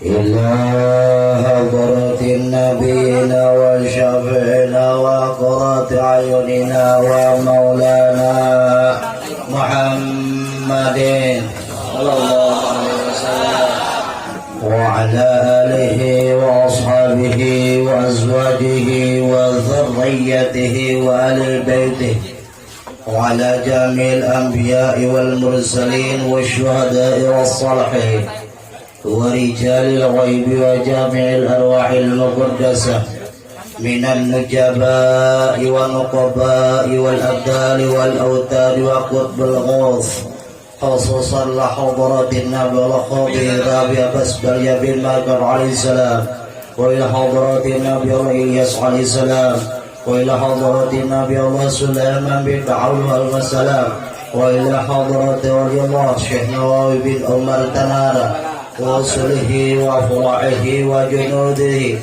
إلى حضرة نبينا وشفيعنا وقرة أعيننا ومولانا محمد صلى الله عليه وسلم وعلى آله وأصحابه وأزواجه وذريته وآل بيته وعلى جميع الأنبياء والمرسلين والشهداء والصالحين ورجال الغيب وجامع الأرواح المقدسة من النجباء والنقباء والأبدال والأوتاد وقطب الغوث، خصوصا لحضرة النبي الخضير أبي أبس بن ماكر عليه السلام، وإلى حضرة النبي إلياس عليه السلام، وإلى حضرة النبي الله سليمان بن داود السلام، وإلى حضرة ولي الله شيخ نواوي بن عمر تنارا ورسله وأفراعه وجنوده،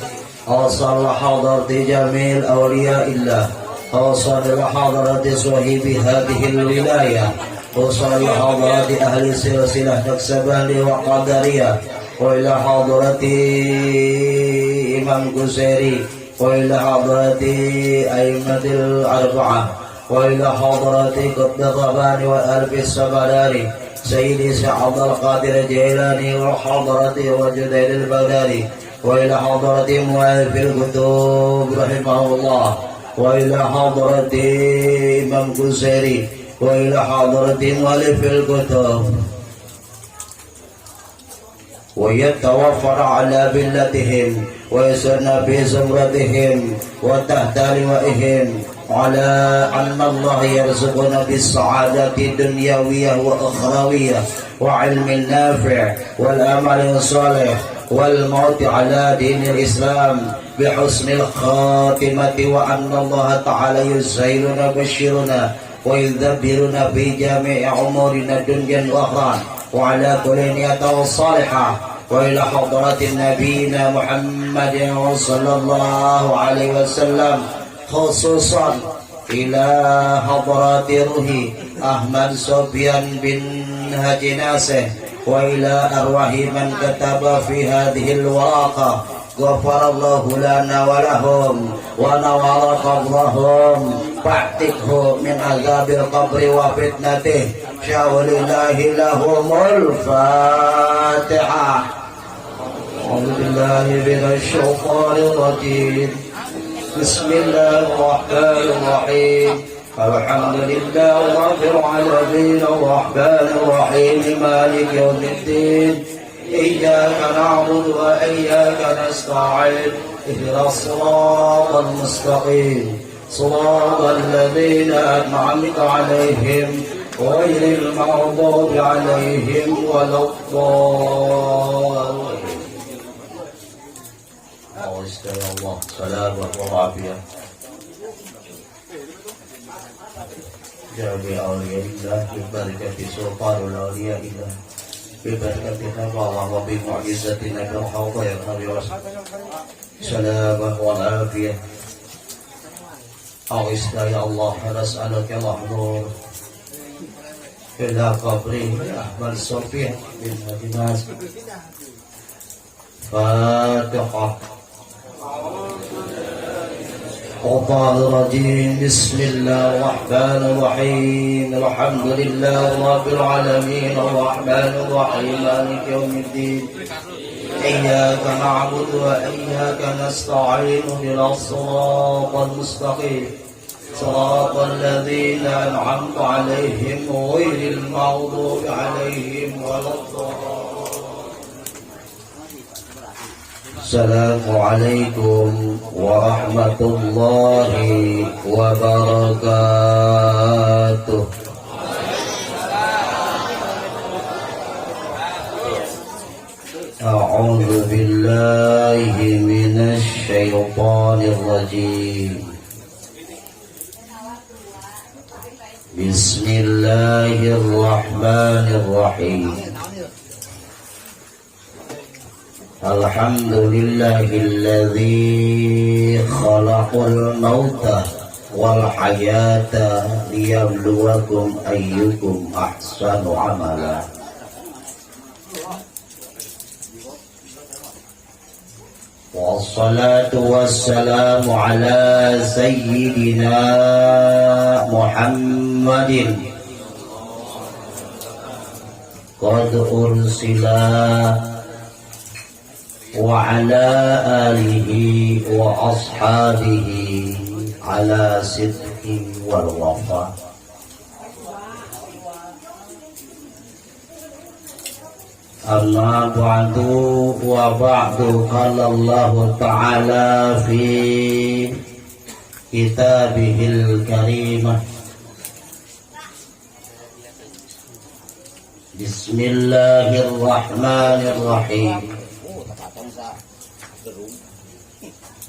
أوصل لحضرة جميع أولياء الله، أوصل لحضرة صاحب هذه الولاية، وصل لحضرة أهل سلسلة نكسباني وقدرية، وإلى حضرة إمام قسيري، وإلى حضرة أئمة الأربعة، وإلى حضرة قطب الرباني والألف السمداني سيدي سعد القادر الجيلاني وحضرة وجديد البغدادي، وإلى حضرة مؤلف الكتب رحمه الله، وإلى حضرة إمام قسيري، وإلى حضرة مؤلف الكتب، ويتوفر على ملتهم ويسرنا في زمرتهم وتحت لوائهم، على أن الله يرزقنا بالسعادة الدنيوية وأخروية وعلم النافع والأمل الصالح والموت على دين الإسلام بحسن الخاتمة، وأن الله تعالى يسهلنا بشرنا ويدبرنا في جميع أمورنا دنيا وأخرى، وعلى كل نية صالحة. وإلى حضرة نبينا محمد صلى الله عليه وسلم، خصوصا إلى حضرات روح أحمد سفيان بن هاجي ناسه، وإلى أرواح من كتب في هذه الورقة، غفر الله لنا ولهم ونور قبرهم، فاعتقه من عذاب القبر وفتنته. شاء لله لهم الفاتحة. أعوذ بالله من الشيطان الرجيم. بسم الله الرحمن الرحيم. الحمد لله رب العالمين، الرحمن الرحيم، مالك يوم الدين، إياك نعبد وإياك نستعين، اهدنا الصراط المستقيم، صراط الذين أنعمت عليهم، غير المغضوب عليهم ولا الضالين. الله سلامة وعافية. جميع أولياء الله، ببركة سلطان الأولياء الله، ببركة الله وبمعجزة النبي الحوض يا نبي سلامة والعافية. أغثنا يا الله، نسألك الحضور إلى قبر أحمد صفيح بن مدينة. فاتحة. الشيطان الرجيم. بسم الله الرحمن الرحيم. الحمد لله رب العالمين، الرحمن الرحيم، مالك يوم الدين، إياك نعبد وإياك نستعين، اهدنا الصراط المستقيم، صراط الذين أنعمت عليهم، غير المغضوب عليهم ولا الضالين. السلام عليكم ورحمة الله وبركاته. أعوذ بالله من الشيطان الرجيم. بسم الله الرحمن الرحيم. الحمد لله الذي خلق الموت والحياة ليبلوكم أيكم أحسن عملا. والصلاة والسلام على سيدنا محمد قد أرسل وعلى آله وأصحابه على صدق والوفاء. أما بعد، وبعد، قال الله تعالى في كتابه الكريم: بسم الله الرحمن الرحيم. Oh, tapatong sa gerung.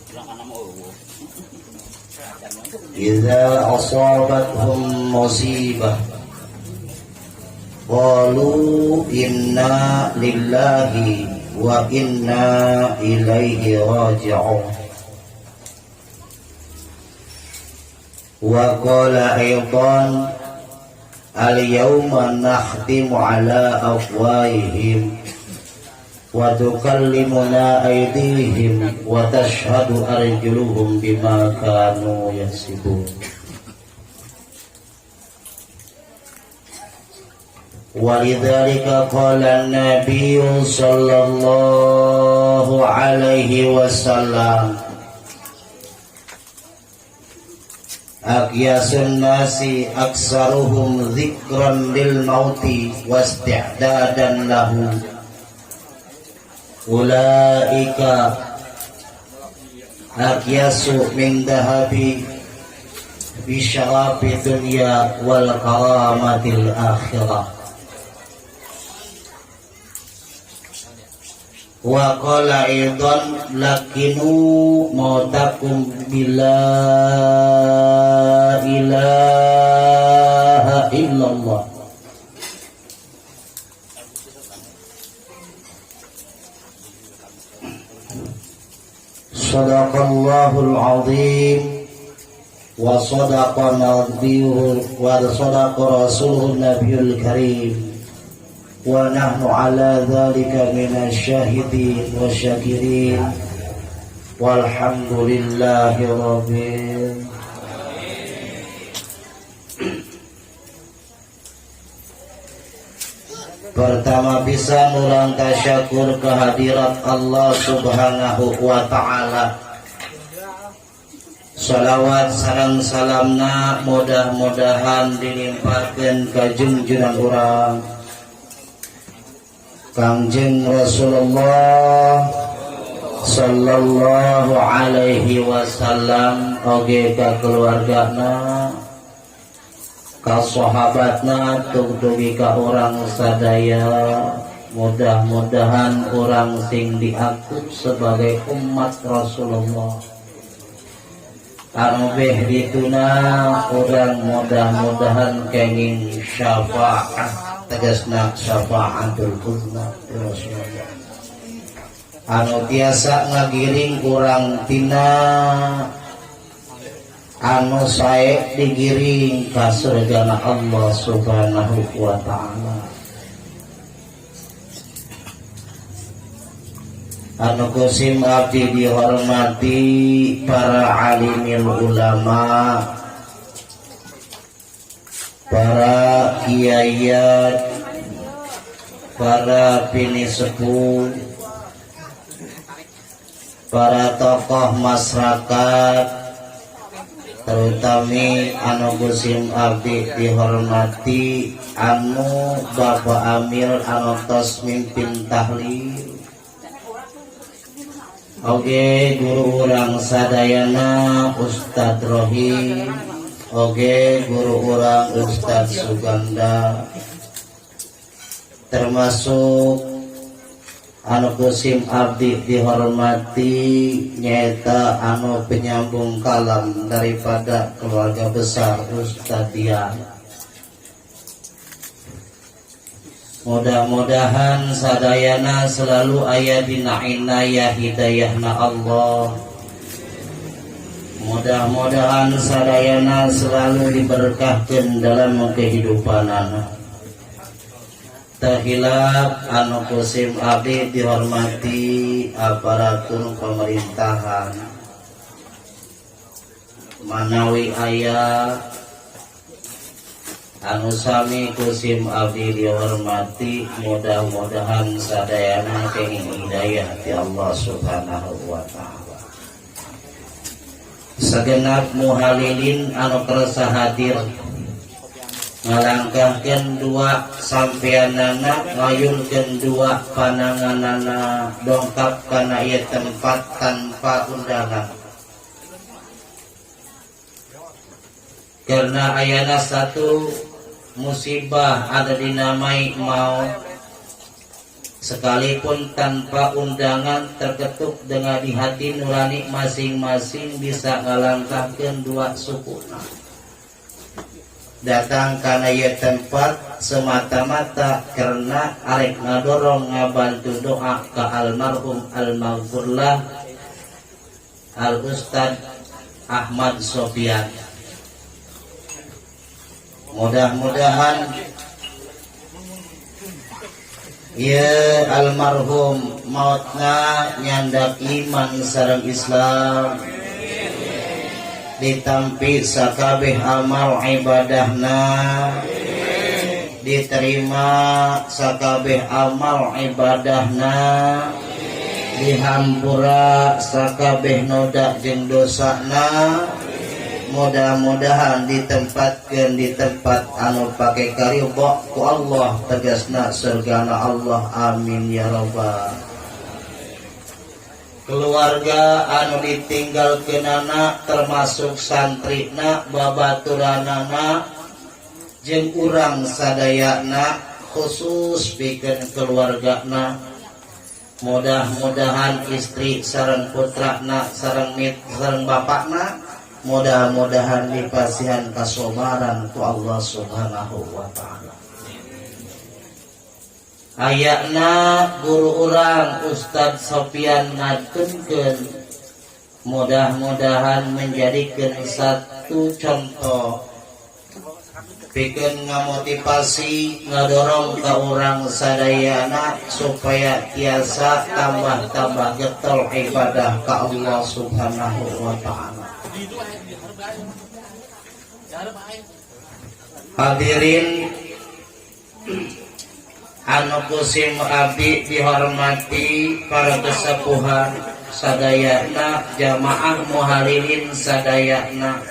Bilang ka na mo, oh. إذا أصابتهم مصيبة قالوا إنا لله وإنا إليه راجعون. وقال أيضا: اليوم نختم على أفواههم وتكلمنا أيديهم وتشهد أرجلهم بما كانوا يكسبون. ولذلك قال النبي صلى الله عليه وسلم: أكيس الناس أكثرهم ذكرا للموت واستعدادا له، أولئك أكيس من ذهب بشراب الدنيا والكرامة الآخرة. وقال أيضا: لقنوا موتاكم بلا إله إلا الله. صدق الله العظيم وصدق نبيه وصدق رسوله النبي الكريم، ونحن على ذلك من الشاهدين والشاكرين، والحمد لله رب. Pertama bisa urang tasyakur kehadirat Allah Subhanahu wa Ta'ala. Salawat sareng salamna mudah-mudahan dilimpahkan ke junjungan urang Kangjeng Rasulullah sallallahu alaihi wasallam, oge ka keluargana, ka sahabatna, tug dugi ka urang sadaya. Mudah-mudahan urang sing diakup sebagai umat Rasulullah anu beh dituna urang, mudah-mudahan kenging syafaat, tegasna syafaatul uzma Rasulullah, anu tiasa ngagiring urang tina anu sae digiring ka surgana Allah Subhanahu wa Ta'ala. Anu ku sim abdi dihormati para alimil ulama, para kiaiat, para pinisepuh, para tokoh masyarakat, terutama anu ku sim abdi dihormati anu Bapak Amir anu tos mimpin tahlil. Oke, guru urang sadayana Ustadz Rohim. Oke, guru urang Ustadz Suganda, termasuk anu ku sim abdi dihormati nyaeta anu penyambung kalam daripada keluarga besar Ustadz Dian. Mudah-mudahan sadayana selalu aya dina inayah hidayahna Allah. Mudah-mudahan sadayana selalu diberkahkan dalam kehidupan anak. Teu hilap anu ku sim abdi dihormati aparatur pemerintahan, manawi aya anu sami ku sim abdi dihormati, mudah-mudahan sadayana kenging hidayah ti Allah Subhanahu wa Ta'ala. Segenap muhalilin anu kersa hadir ngalangkahkeun dua sampeanana, ngayunkeun dua pananganana, dongkap kana ieu tempat tanpa undangan karena ayana satu musibah ada dinamai maut. Sekalipun tanpa undangan, terketuk dengan di hati nurani masing-masing, bisa ngalangkahkeun dua suku datang karena ieu tempat semata-mata karena arek ngadorong, ngabantu doa ke almarhum almaghfurlah Al Ustad Ahmad Sofian. Mudah-mudahan ya almarhum mautna nyandak iman sareng Islam, ditampi sakabeh amal ibadahna, diterima sakabeh amal ibadahna, dihampura sakabeh noda jeung dosana. Mudah-mudahan ditempatkan di tempat anu pake karidho ku Allah, tegasna surgana Allah. Amin ya rabbal. Keluarga anu ditinggalkeunana, termasuk santrina, babaturanana, jeung urang sadayana, khusus pikeun keluargana, mudah-mudahan istri sareng putrana sareng mit sareng bapakna mudah-mudahan dipasihan kasobaran ku Allah Subhanahu wa Ta'ala. Ayana guru urang Ustadz Sofian ngatunkeun, mudah-mudahan menjadikan satu contoh pikeun ngamotivasi, ngadorong ke urang sadayana supaya tiasa tambah-tambah getol ibadah ke Allah Subhanahu wa Ta'ala. Hadirin anu ku sim abdi dihormati, para kesepuhan sadayana, jamaah muhalilin sadayana,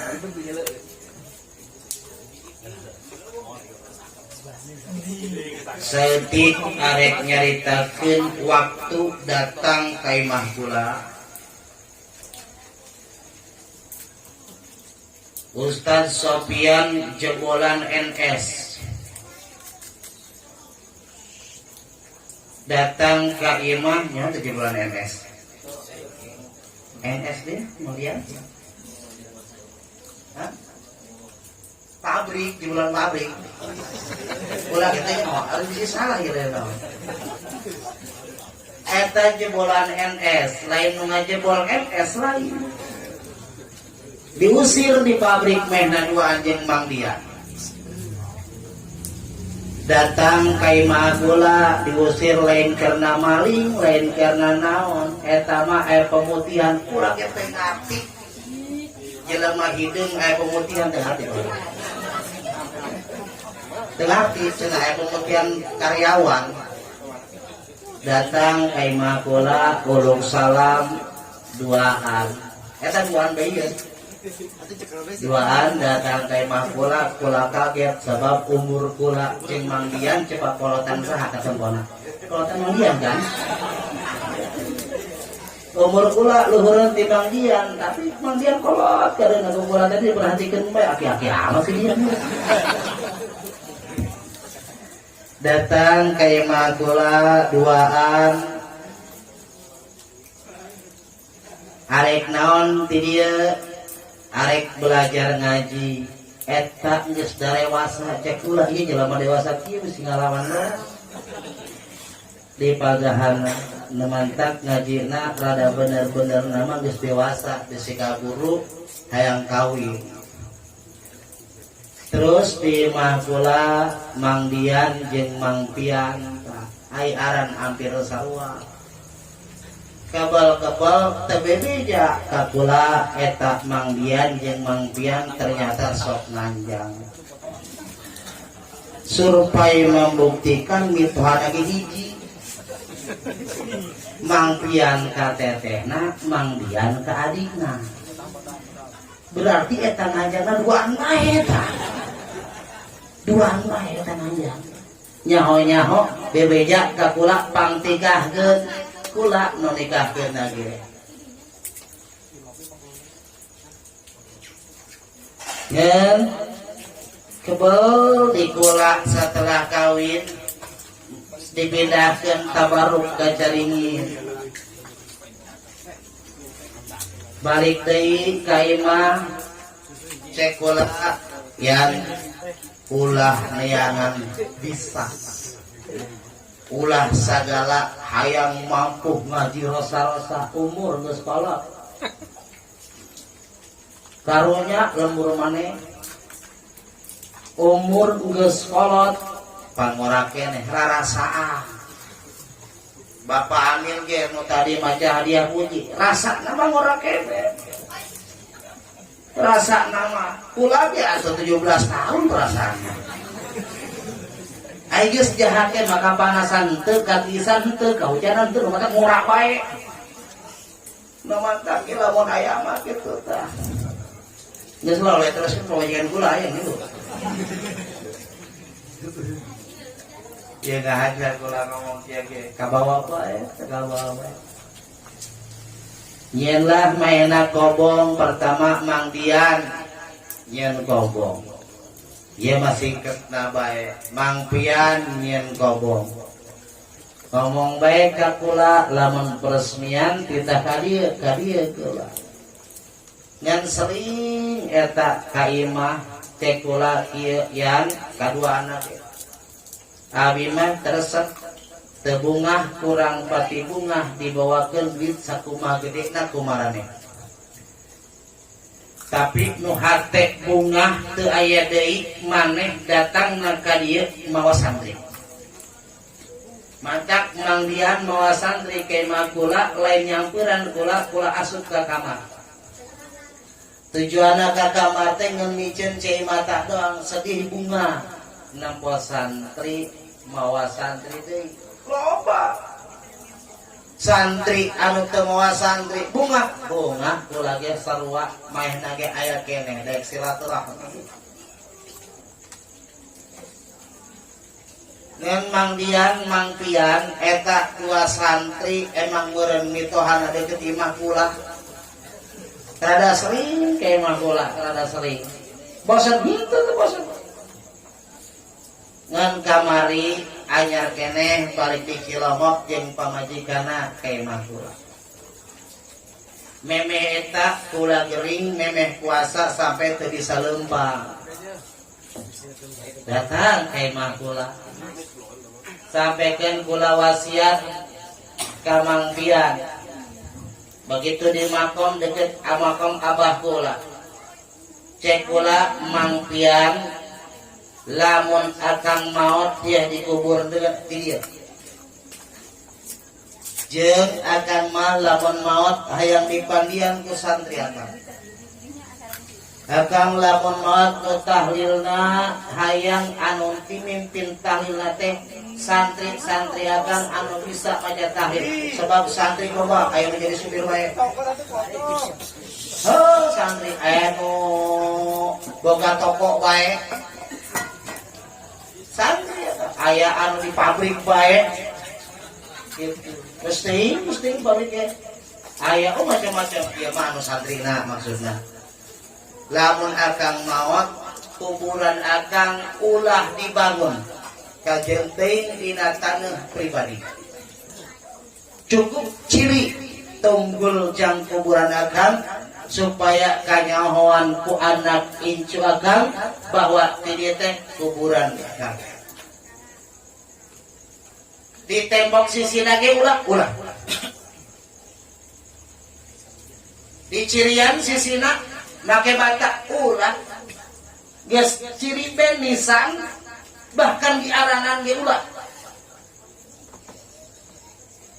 saeutik arek nyaritakeun waktu datang ka imah kula. Ustaz Sofian jebolan NS datang ke imahnya, jebolan NS NS dia mulia. Hah? Pabrik, jebolan pabrik ulah kita, oh, harus bisa salah gitu ya. Eta jebolan NS lain nu ngajebol NS lain, diusir di pabrik mehna dua anjing mang dia datang ka imah kula. Diusir lain karena maling, lain karena naon, eta mah aya pemutihan. Kurang teh ngarti jelema hideung aya pemutihan, teh ngarti, teu ngarti cenah aya pemutihan karyawan. Datang ka imah kula, uluk salam duaan, eta duaan bae ieu. Duaan datang ka imah kula, kula kaget sebab umur kula jeung Mang Dian cepat kolotan saha katempona? Kolotan Mang Dian kan. Umur kula luhureun ti Mang Dian, tapi Mang Dian kolot kadang aku kula tadi diperhatikeun bae, aki-aki amat sih dia. Datang ka imah kula duaan, arek naon ti dieu? Arek belajar ngaji. Eta geus darewasa, cek ulah ieu jelema dewasa kieu bisi ngalaman di pagahana nemantak ngajina rada bener-bener nama geus dewasa, bisi ka guru hayang kawin. Terus di imah kula Mang Dian jeung Mang Pian, ai aran hampir sarua. Kabel-kebel teu bebeja ka kula eta Mang Dian jeung Mang Pian ternyata sok nanjang. Survei membuktikan mitohana ge hiji. Mang Pian ka tetehna, Mang Dian ka adikna. Berarti eta nanjangna duaan bae eta. Duaan bae eta nanjang. Nyaho-nyaho bebeja ka kula pangtikahkeun, kula nu nikahkeun ge. Ngan kebel di kula setelah kawin dipindahkeun tabaruk ka Caringin. Balik deui ka imah cek kula yang ulah neangan bisa, ulah sagala hayang mampu ngaji rosa-rosa umur geus kolot. Karunya lembur maneh umur geus kolot pangora keneh rarasaan. Bapak Amil ge nu tadi maca hadiah puji, rasana mah ngora keneh. Rasa nama kula ge atuh 17 tahun perasaanna. Ai geus jahat teh maka panasan teu, katisan teu, kahujanan teu, maka ngora bae. Nu mantap ge lamun aya mah kitu tah. Geus lah we terus pamajikan kula aya gitu. Ya nggak hajar kula ngomong kieu ge, kabawa bae, kabawa bae. Nyen lah maena kobong pertama Mang Dian nyen kobong. Ieu masih singketna bae. Mang Pian nyen kobong. Ngomong bae ka kula lamun peresmian titah ka dieu, ka dieu kula. Ngan sering eta ka imah cek kula kieu yang kadua anak. Abi mah teresep teu bungah kurang pati bungah dibawakeun duit sakumaha gedena kumaraneh. Tapi nu hate bungah teu aya deui maneh datangna ka dieu mawa santri. Matak Mang Dian mawa santri ka imah kula lain nyamperan kula, kula asup ka kamar. Tujuanna ka kamar teh ngeun miceun cai mata doang sedih bunga. Nampo santri mawa santri deui. Loba santri anu teu mawa santri bunga bunga kula ge sarua maehna ge aya keneh daek silaturahmi. Ngan Mang Dian Mang Pian eta dua santri emang meureun mitohana deukeut imah kula. Rada sering ka imah kula, rada sering. Bosen henteu teh bosen. Ngan kamari anyar keneh balik di Cilongok jeung pamajikanna ka imah kula. Memeh eta kula gering memeh puasa sampai teu bisa leumpang. Datang ka imah kula. Sampaikan kula wasiat ka Mang Pian. Begitu di makom deket makom abah kula. Cek kula Mang Pian lamun akang maot dia dikubur dengan dia. Jeung akang mah lamun maot hayang dipandian ku santri akang. Akang lamun maot nu tahlilna hayang anu pimimpin tahlilna teh santri-santri akang anu bisa maca tahlil. Sebab santri loba aya nu jadi supir wae. Heuh, santri aya nu boga toko wae. Santri aya anu di pabrik bae. Gitu. Mesti pabrik ya. Aya oh macam-macam ieu mah anu santrina maksudna. Lamun akang maot kuburan akang ulah dibangun kajen teuing dina taneuh pribadi. Cukup ciri tunggul jang kuburan akang supaya kanyahoan ku anak incu akang bahwa di dieu teh kuburan akang. Di tembok sisina ge ulah ulah. Di cirian sisina make bata ulah. Geus ciri ben nisan bahkan diaranan ge ulah.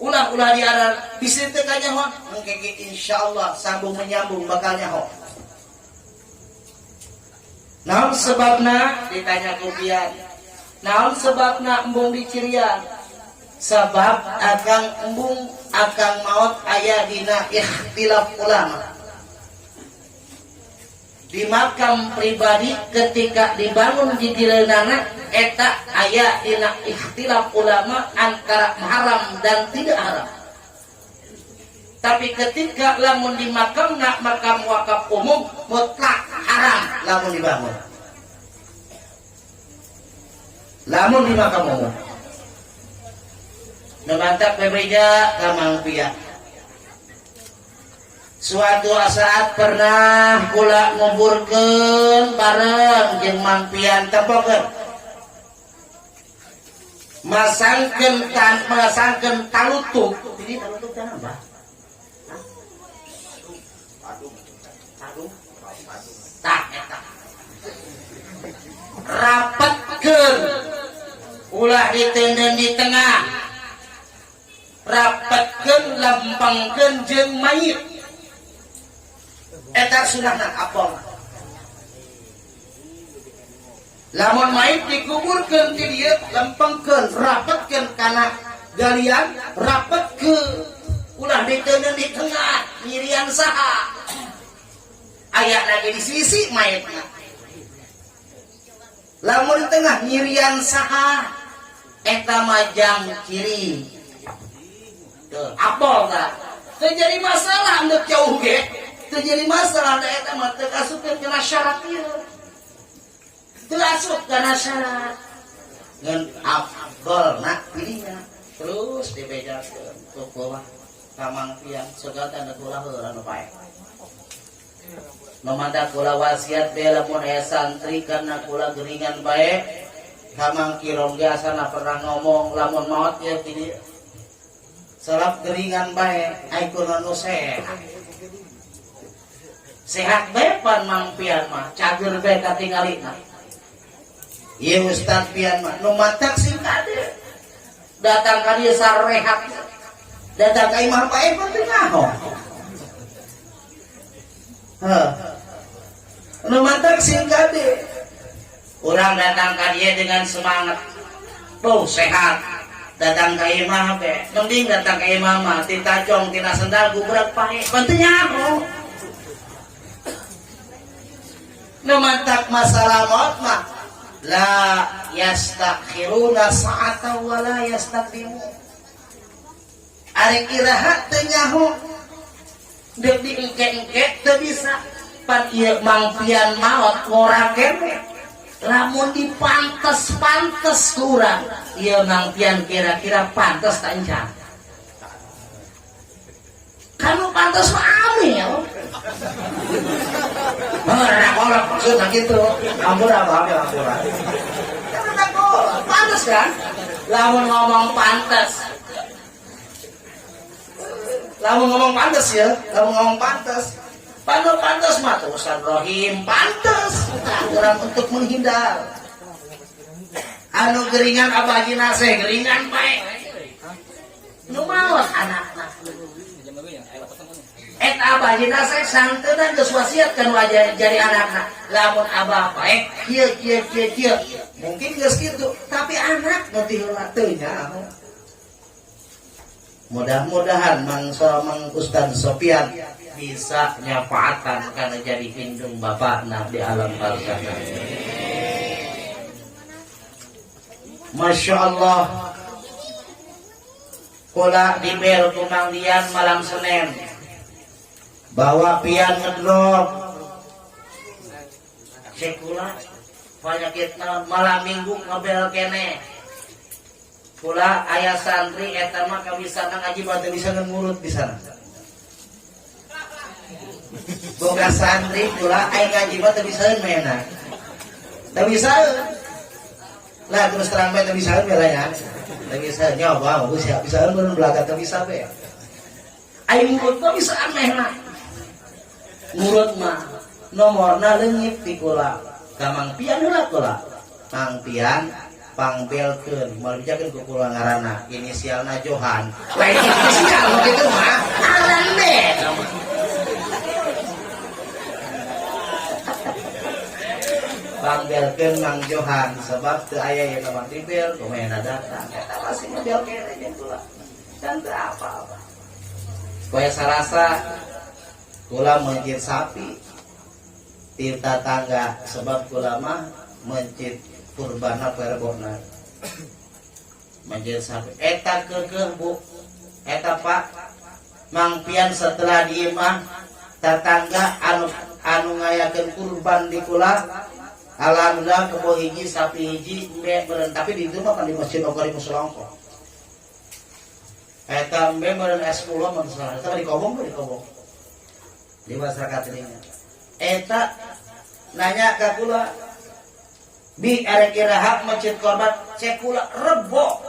Ulah diaran bisi teu kanyahoan engke ge insyaallah sambung menyambung bakal nyaho. Naon sebabna ditanya ku pian? Naon sebabna embung dicirian? Sebab akang embung akang maot aya dina ikhtilaf ulama. Di makam pribadi ketika dibangun di dileunana eta aya dina ikhtilaf ulama antara haram dan tidak haram. Tapi ketika lamun di makamna makam wakaf umum mutlak haram lamun dibangun. Lamun di makam umum. Nu mantap bebeja ka Mang Pia. Suatu saat pernah kula nguburkeun bareng jeung Mang Pian tempokeun. Masangkeun tan masangkeun talutuk. Ini talutuk teh apa? Padung. Padung. Tah eta. Rapetkeun. Ulah ditenden di tengah. Rapetkeun lempengkeun jeung mayit. Eta sunahna apong. Lamun mayit dikuburkeun ti dieu lempengkeun rapetkeun kana galian rapetkeun ulah ditenden di tengah nyirian saha. Aya lagi di sisi mayitna. Lamun di tengah nyirian saha eta majang kiri. Tuh, apol tah. Teu jadi masalah endek jauh ge. Teu jadi masalah da eta mah teu kasupkeun kana syarat ieu. Teu asup kana syarat. Ngan afdolna pilihna. Terus dibejakeun ku kula ka Mang Pian sogatan kula heula nu paeh. Nu mantap kula wasiat be lamun aya santri karena kula geringan bae ka Mang Kirom ge asana pernah ngomong lamun maot ya ti salap geringan bae ai kunaon nu sehat. Sehat bae pan Mang Pian mah cager bae katingalina. Ieu Ustad Pian mah nu matak sing kade. Datang ka dieu sarehat. Datang ka imah pae pan teu nyaho. Heuh. Nu matak sing kade. Urang datang ka dieu dengan semangat. Tuh sehat. Datang ka imah be, mending datang ka imah mah ti tajong tina sendal gubrak pae. Pan teu nyaho. Nu matak masalah maut mah la yastakhiruna sa'ata wa la yastaqdimun. Ari iraha teu nyaho. Deuk diengke-engke teu bisa. Pan ieu Mang Pian maot ngora kene. Lamun dipantes-pantes ku urang, ieu Mang Pian kira-kira pantes tak encan. Kanu pantes mah amil. Bener kolot maksudna gitu. Ampura apa amil ampura. Karena kolot pantes kan? Lamun ngomong pantes. Lamun ngomong pantes ya, lamun ngomong pantes. Pano pantes mah tuh Ustaz Rohim pantes. Orang untuk menghindar. Anu geringan apa haji nase geringan bae. Nu maot anakna. Eta abah haji nase santeuna geus wasiat kan wajah jadi anakna. Lamun abah bae kieu kieu kieu kieu. Mungkin geus kitu, tapi anak nu ti heula teu nyaho. Mudah-mudahan Mang Mang Ustaz Sopian bisa nyafaatan karena jadi hindung bapakna di alam barzah. Masya Allah. Kula dibel ku Mang Dian malam Senin. Bawa pian ngedrop. Cek kula penyakit naon malam Minggu ngebel kene. Kula aya santri eta mah kabisa ngaji batu bisa ngurut di sana. Boga santri kula aya ngaji mah teu bisaeun mehna. Teu bisaeun. Lah terus terang bae teu bisaeun belanya. Teu bisa nyoba bagus ya bisaeun beun belaga teu bisa be. Ai ngurut mah bisa anehna. Ngurut mah nomorna leungit ti kula. Ka Mang Pian heula kula. Mang Pian pangbelkeun, moal dibejakeun ku kula ngaranna, inisialna Johan. Lain inisial mah kitu mah, ngaran deh. Pangbelkeun Mang Johan sebab teu aya ieu mah dibel, kumaha datang. Eta masih ngebel keneh jeung kula. Dan teu apa-apa. Poe Salasa kula mencit sapi ti tatangga sebab kula mah mencit kurbana poe Rebona. Mencit sapi eta keukeuh Bu. Eta Pak Mang Pian setelah di imah tatangga anu ngayakeun kurban di kula, alhamdulillah kebo hiji sapi hiji embe beureun, tapi di itu mah kan di masjid Ogori Musolongko. Eta embe beureun S10 mah salah. Eta di kobong, di kobong. Di masyarakat ini. Eta nanya ka kula, "Bi, arek iraha masjid korban?" Cek kula, "Rebo."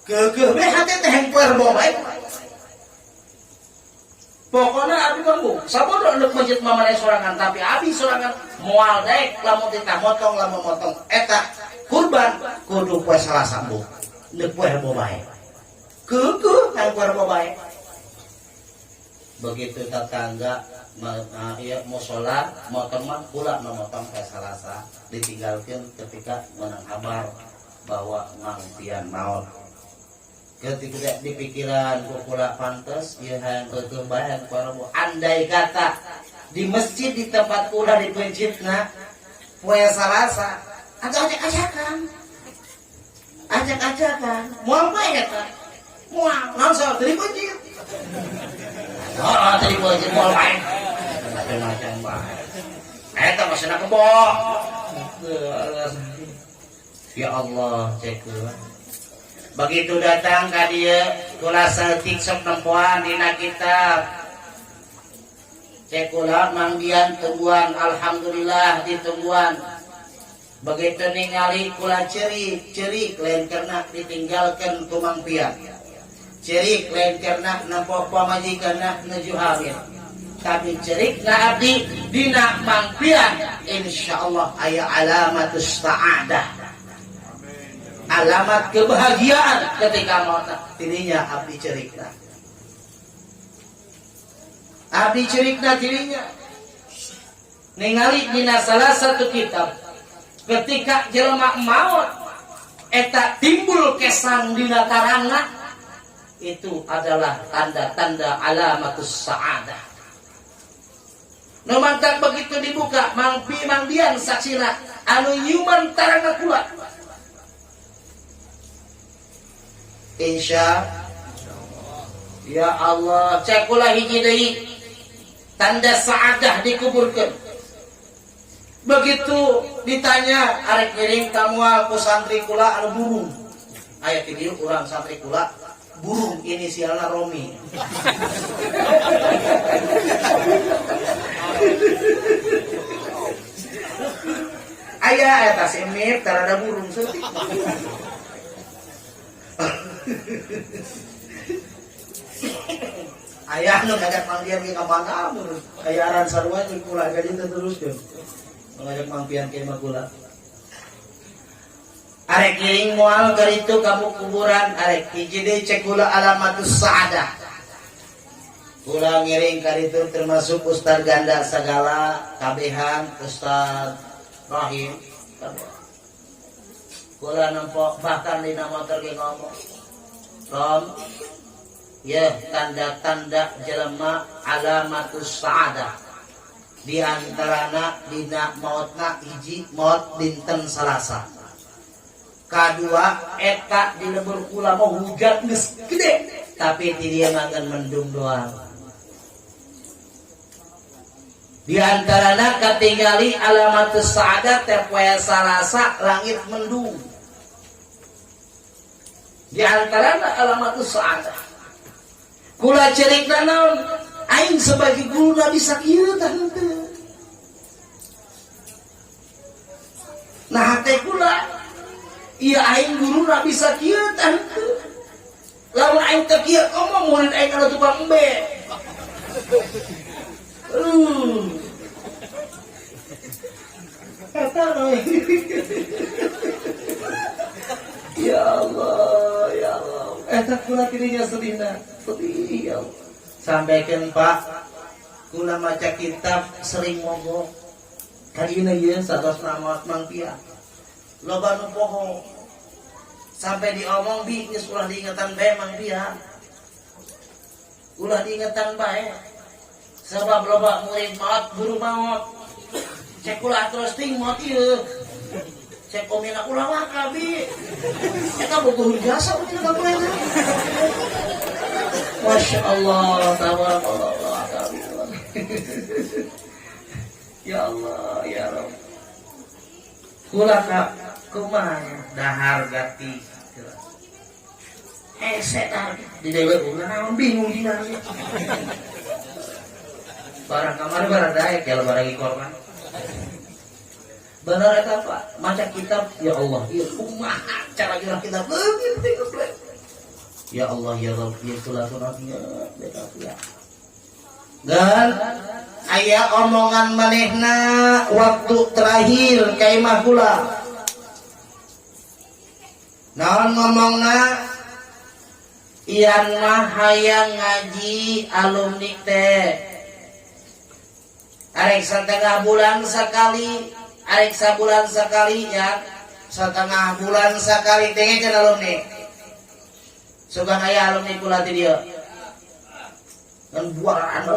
Keukeuh we hate teh hayang poe Rebo bae. Pokoknya abi mah bu, sabodo endek masjid mamane sorangan, tapi abi sorangan moal daek lamun titah motong, lamun motong eta kurban kudu poe Salasa bu, endek poe Rebo bae. Keukeuh hayang poe Rebo bae. Begitu tetangga iya, musola motong mah kula nu motong poe Salasa, ditinggalkeun ketika menang kabar bahwa Mang Pian maot. Ketika di pikiran ku kula pantes ieu hayang keukeuh bae hayang poe Rebo. Andai kata di masjid di tempat kula di pencitna poe Salasa, atau ajak-ajakan. Ajak-ajakan. Moal bae eta. Moal langsung dari pencit. Oh, dari pencit moal bae. Macam-macam bae. Eta maksudna kebo. Ya Allah, cek. Begitu datang ka dieu kula saeutik sok nempoan dina kitab. Cek kula Mang Dian tungguan, alhamdulillah ditungguan. Begitu ningali kula cerik, cerik lain karena ditinggalkan ku Mang Pian. Cerik lain karena nempo pamajikanna nuju hamil. Tapi cerik na abdi dina Mang Pian insyaallah aya alamatus sa'adah. Alamat kebahagiaan ketika maut dirinya abdi cerikna. Abdi cerikna dirinya. Ningali dina salah satu kitab ketika jelema maut eta timbul kesang dina tarangna, itu adalah tanda-tanda alamatus sa'adah. Nu mantak begitu dibuka Mang Pi Mang Dian saksina anu nyuman tarangna kula. Insya ya Allah, cek kula hiji deui tanda sa'adah dikuburkeun. Begitu ditanya arek ngiring ka moal ku santri kula anu burung. Aya ti dieu urang santri kula burung inisialna Romi. Aya eta si Emir tarada burung seutik. Ayah nu ngajak Mang Pian ke mana mun aya aran sarua jeung kula jadi teu teruskeun. Ngajak Mang Pian ke imah kula. Arek ngiring moal garitu ka kuburan, arek hiji deui cek kula alamatus sa'adah. Kula ngiring ka ditu termasuk Ustaz Ganda sagala kabehan Ustaz Rahim. Kula nempok bahkan dina motor ge ngomong. Rom, ya tanda-tanda jelema alamatus sa'adah. Di antarana dina mautna hiji maut dinten Salasa. Kadua eta di lembur kula mau hujan geus gede tapi ti dieu mah ngan mendung doang. Di antarana katingali alamatus sa'adah teh poe Salasa langit mendung. Di antarana alamatus sa'adah. Kula cerikna naon? Aing sebagai guru bisa kieu tah henteu. Nah hate kula ieu aing guru bisa kieu tah henteu. Lamun aing teu kieu komo murid aing anu tukang embe. Eta we. Ya Allah, ya Allah. Eta kula dirinya sedihna. Sedih ya Allah. Sampaikan, Pak, kula maca kitab sering mogok. Kali ini ya satos nama Mang Pia. Loba nu poho. Sampai diomong bi geus ulah diingetan bae Mang Pia. Ulah diingetan bae. Sebab loba murid maot, guru maot. Cek ulah terus ting maot ieu. Cek omina ulah waka bi. Eta bogoh jasa umina ka kula. Masya Allah, tabarakallah, ya Allah, ya Rabb. Kula ka kumaha dahar gati. Hese dahar di dewe ulah naon bingung dina. Barang kamar barang daek ya barang korban. Benar eta, Pak, maca kitab ya Allah, ieu kumaha cara kira kitab leuwih teh geblek. Ya Allah ya Rabb, ya kula ya ya. Dan aya omongan manehna waktu terakhir ka imah kula. Naon ngomongna? Ian mah hayang ngaji alumni teh. Arek setengah bulan sekali, arek sabulan sekali ya. Setengah bulan sekali dengekeun alumni. Sugan aya alumni kula ti dieu. Ngan buaran.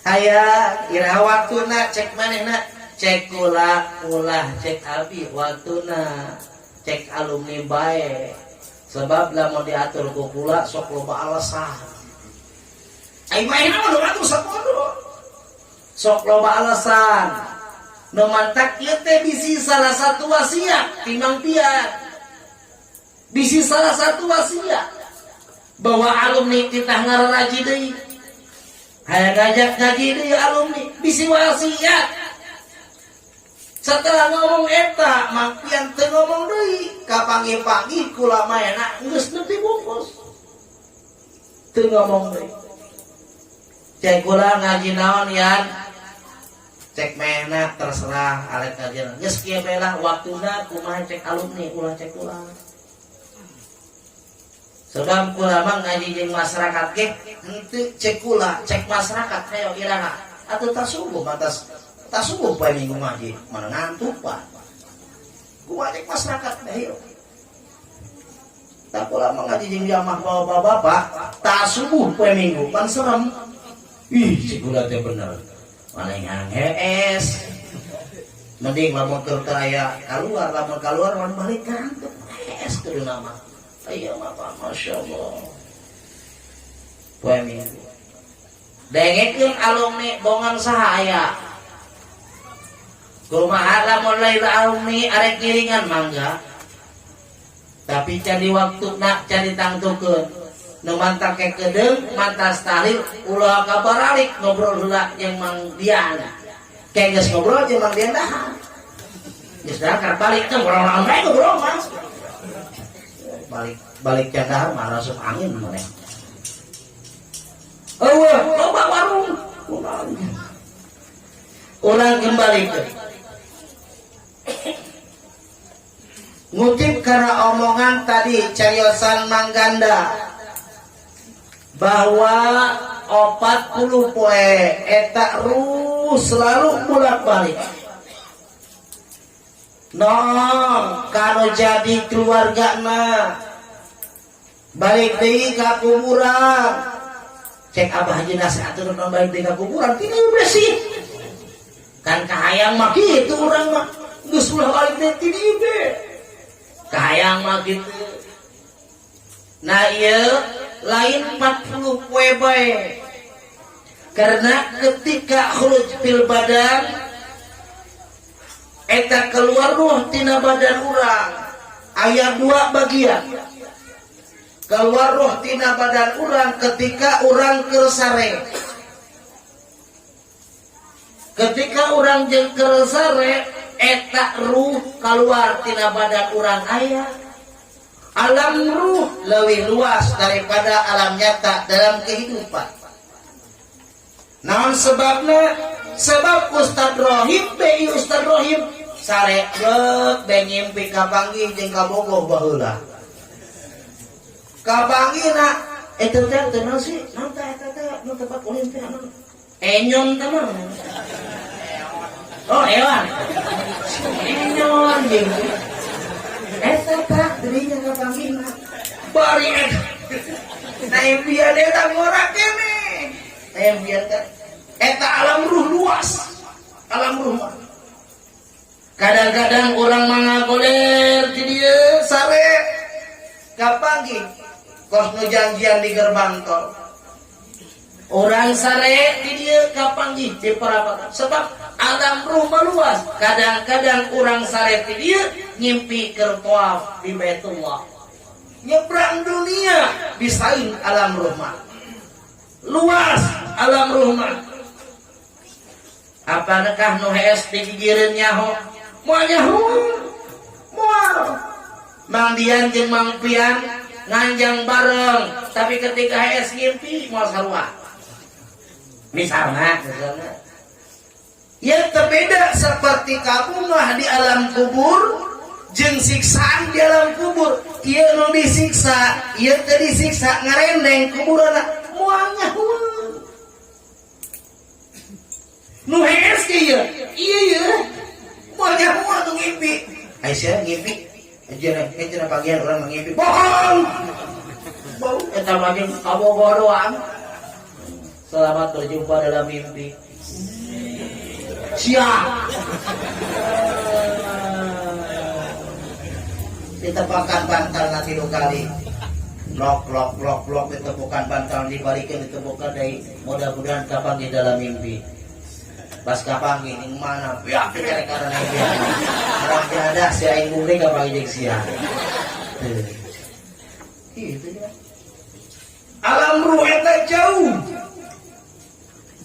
Aya iraha waktuna cek manehna, cek kula ulah cek abi waktuna, cek alumni bae. Sebab lamun diatur ku kula sok loba alasan. Ai manehna mah nu ngatur sapodo. Sok loba alasan. Nu mantak ieu teh bisi salah satu wasiat ti Mang Pian. Bisi salah satu wasiat bahwa alumni titah ngararaji deui. Hayang ngajak ngaji deui alumni, bisi wasiat. Setelah ngomong eta, Mang Pian teu ngomong deui, kapanggih-panggih kula mayana geus nepi bungkus. Teu ngomong deui. Cek kula ngaji naon yan? Cek mehna terserah arek ngaji. Geus kieu bae lah waktuna kumaha cek alumni ulah cek kula. Sebab kula mah ngaji jeung masyarakat ge henteu cek kula, cek masyarakat hayo iraha. Atuh tasubuh batas tasubuh poe Minggu ngaji, mana ngantuk Pak. Kumaha cek masyarakat hayo. Tak kula mah ngaji jeung jamaah bapak-bapak, tasubuh poe Minggu pan serem. Ih, cek kula teh bener. Mana yang hees. Mending lamun keur teu aya kaluar, lamun kaluar lamun balik ngantuk. Hees kudu nama. Iya mah Masya Allah. Poe Minggu. Dengekeun alumni bongan saha aya. Kumaha lamun lain alumni arek ngiringan mangga. Tapi can di waktuna can ditangtukeun. Nu mantak ke kedeung mantas tahlil ulah kabaralik ngobrol heula jeung Mang Dian. Kayak geus ngobrol jeung Mang Dian dahar. Geus dahar balik teh ngobrol naon bae ngobrol mah. Balik balik can dahar mah langsung angin maneh. Eueuh, loba warung. Ulang kembali ke ngutip karena omongan tadi cariosan Mangganda bahwa 40 poe eta ruh selalu bolak-balik. Nong kalau jadi keluarga na balik deui ka kuburan. Cek abah haji nasihat non balik deui ka kuburan tina bersih. Kan kahayang mah kitu urang mah geus ulah balik deui tina ieu. Kahayang mah kitu. Nah ieu lain 40 poe bae. Karena ketika khuruj fil badan eta keluar ruh tina badan urang aya dua bagian. Keluar ruh tina badan urang ketika urang keur sare. Ketika urang jeung keur sare eta ruh keluar tina badan urang aya. Alam ruh lebih luas daripada alam nyata dalam kehidupan. Naon sebabna? Sebab Ustad Rohim be, Ustad Rohim sare blek be ngimpi kapanggih jeung kabogoh baheula. Kapanggihna eta teh teu naon sih? Naon teh eta teh nu tempat ulin teh naon? Enyon teh mah. Oh, ewan. Enyon jeung eta tah dirinya kapanggihna. Bari eta. Nah, impian eta ngora keneh. Nah, impian teh eta alam ruh luas. Alam ruh mah. Kadang-kadang orang mangagoler di dieu sare kapanggih kos nu janjian di gerbang tol. Orang sare di dieu kapanggih di perapatan. Sebab alam ruh mah luas. Kadang-kadang orang sare di dieu ngimpi keur tawaf di Baitullah. Nyebrang dunia bisain alam ruh mah. Luas alam ruh mah. Apakah nu hees digigireun nyaho? Moal nyaho. Moal. Mang Dian jeung Mang Pian nganjang bareng, tapi ketika hees ngimpi moal sarua. Misalnya, misalnya. Ya terbeda seperti kabungah di alam kubur jeung siksaan di alam kubur. Ieu nu disiksa, ieu teu disiksa ngarendeng kuburanna moal nyaho. Nu hees ge ieu, ieu ieu moal nyaho nu ngimpi. Aisyah ngimpi. Aja cenah pagian urang ngimpi. Bohong. Bau eta mah jeung kabogoh doang. Selamat berjumpa dalam mimpi. Siap. Ditepakan bantal nanti dua kali. Blok, blok, blok, blok, ditepukan bantal, dibalikin, ditepukan dari mudah-mudahan kapan di dalam mimpi. Pas kapan gini mana? Ya, kita karena mimpi. Orang ada si aing bumi kapan jeung sia. Gitu ya. Alam ruh eta jauh.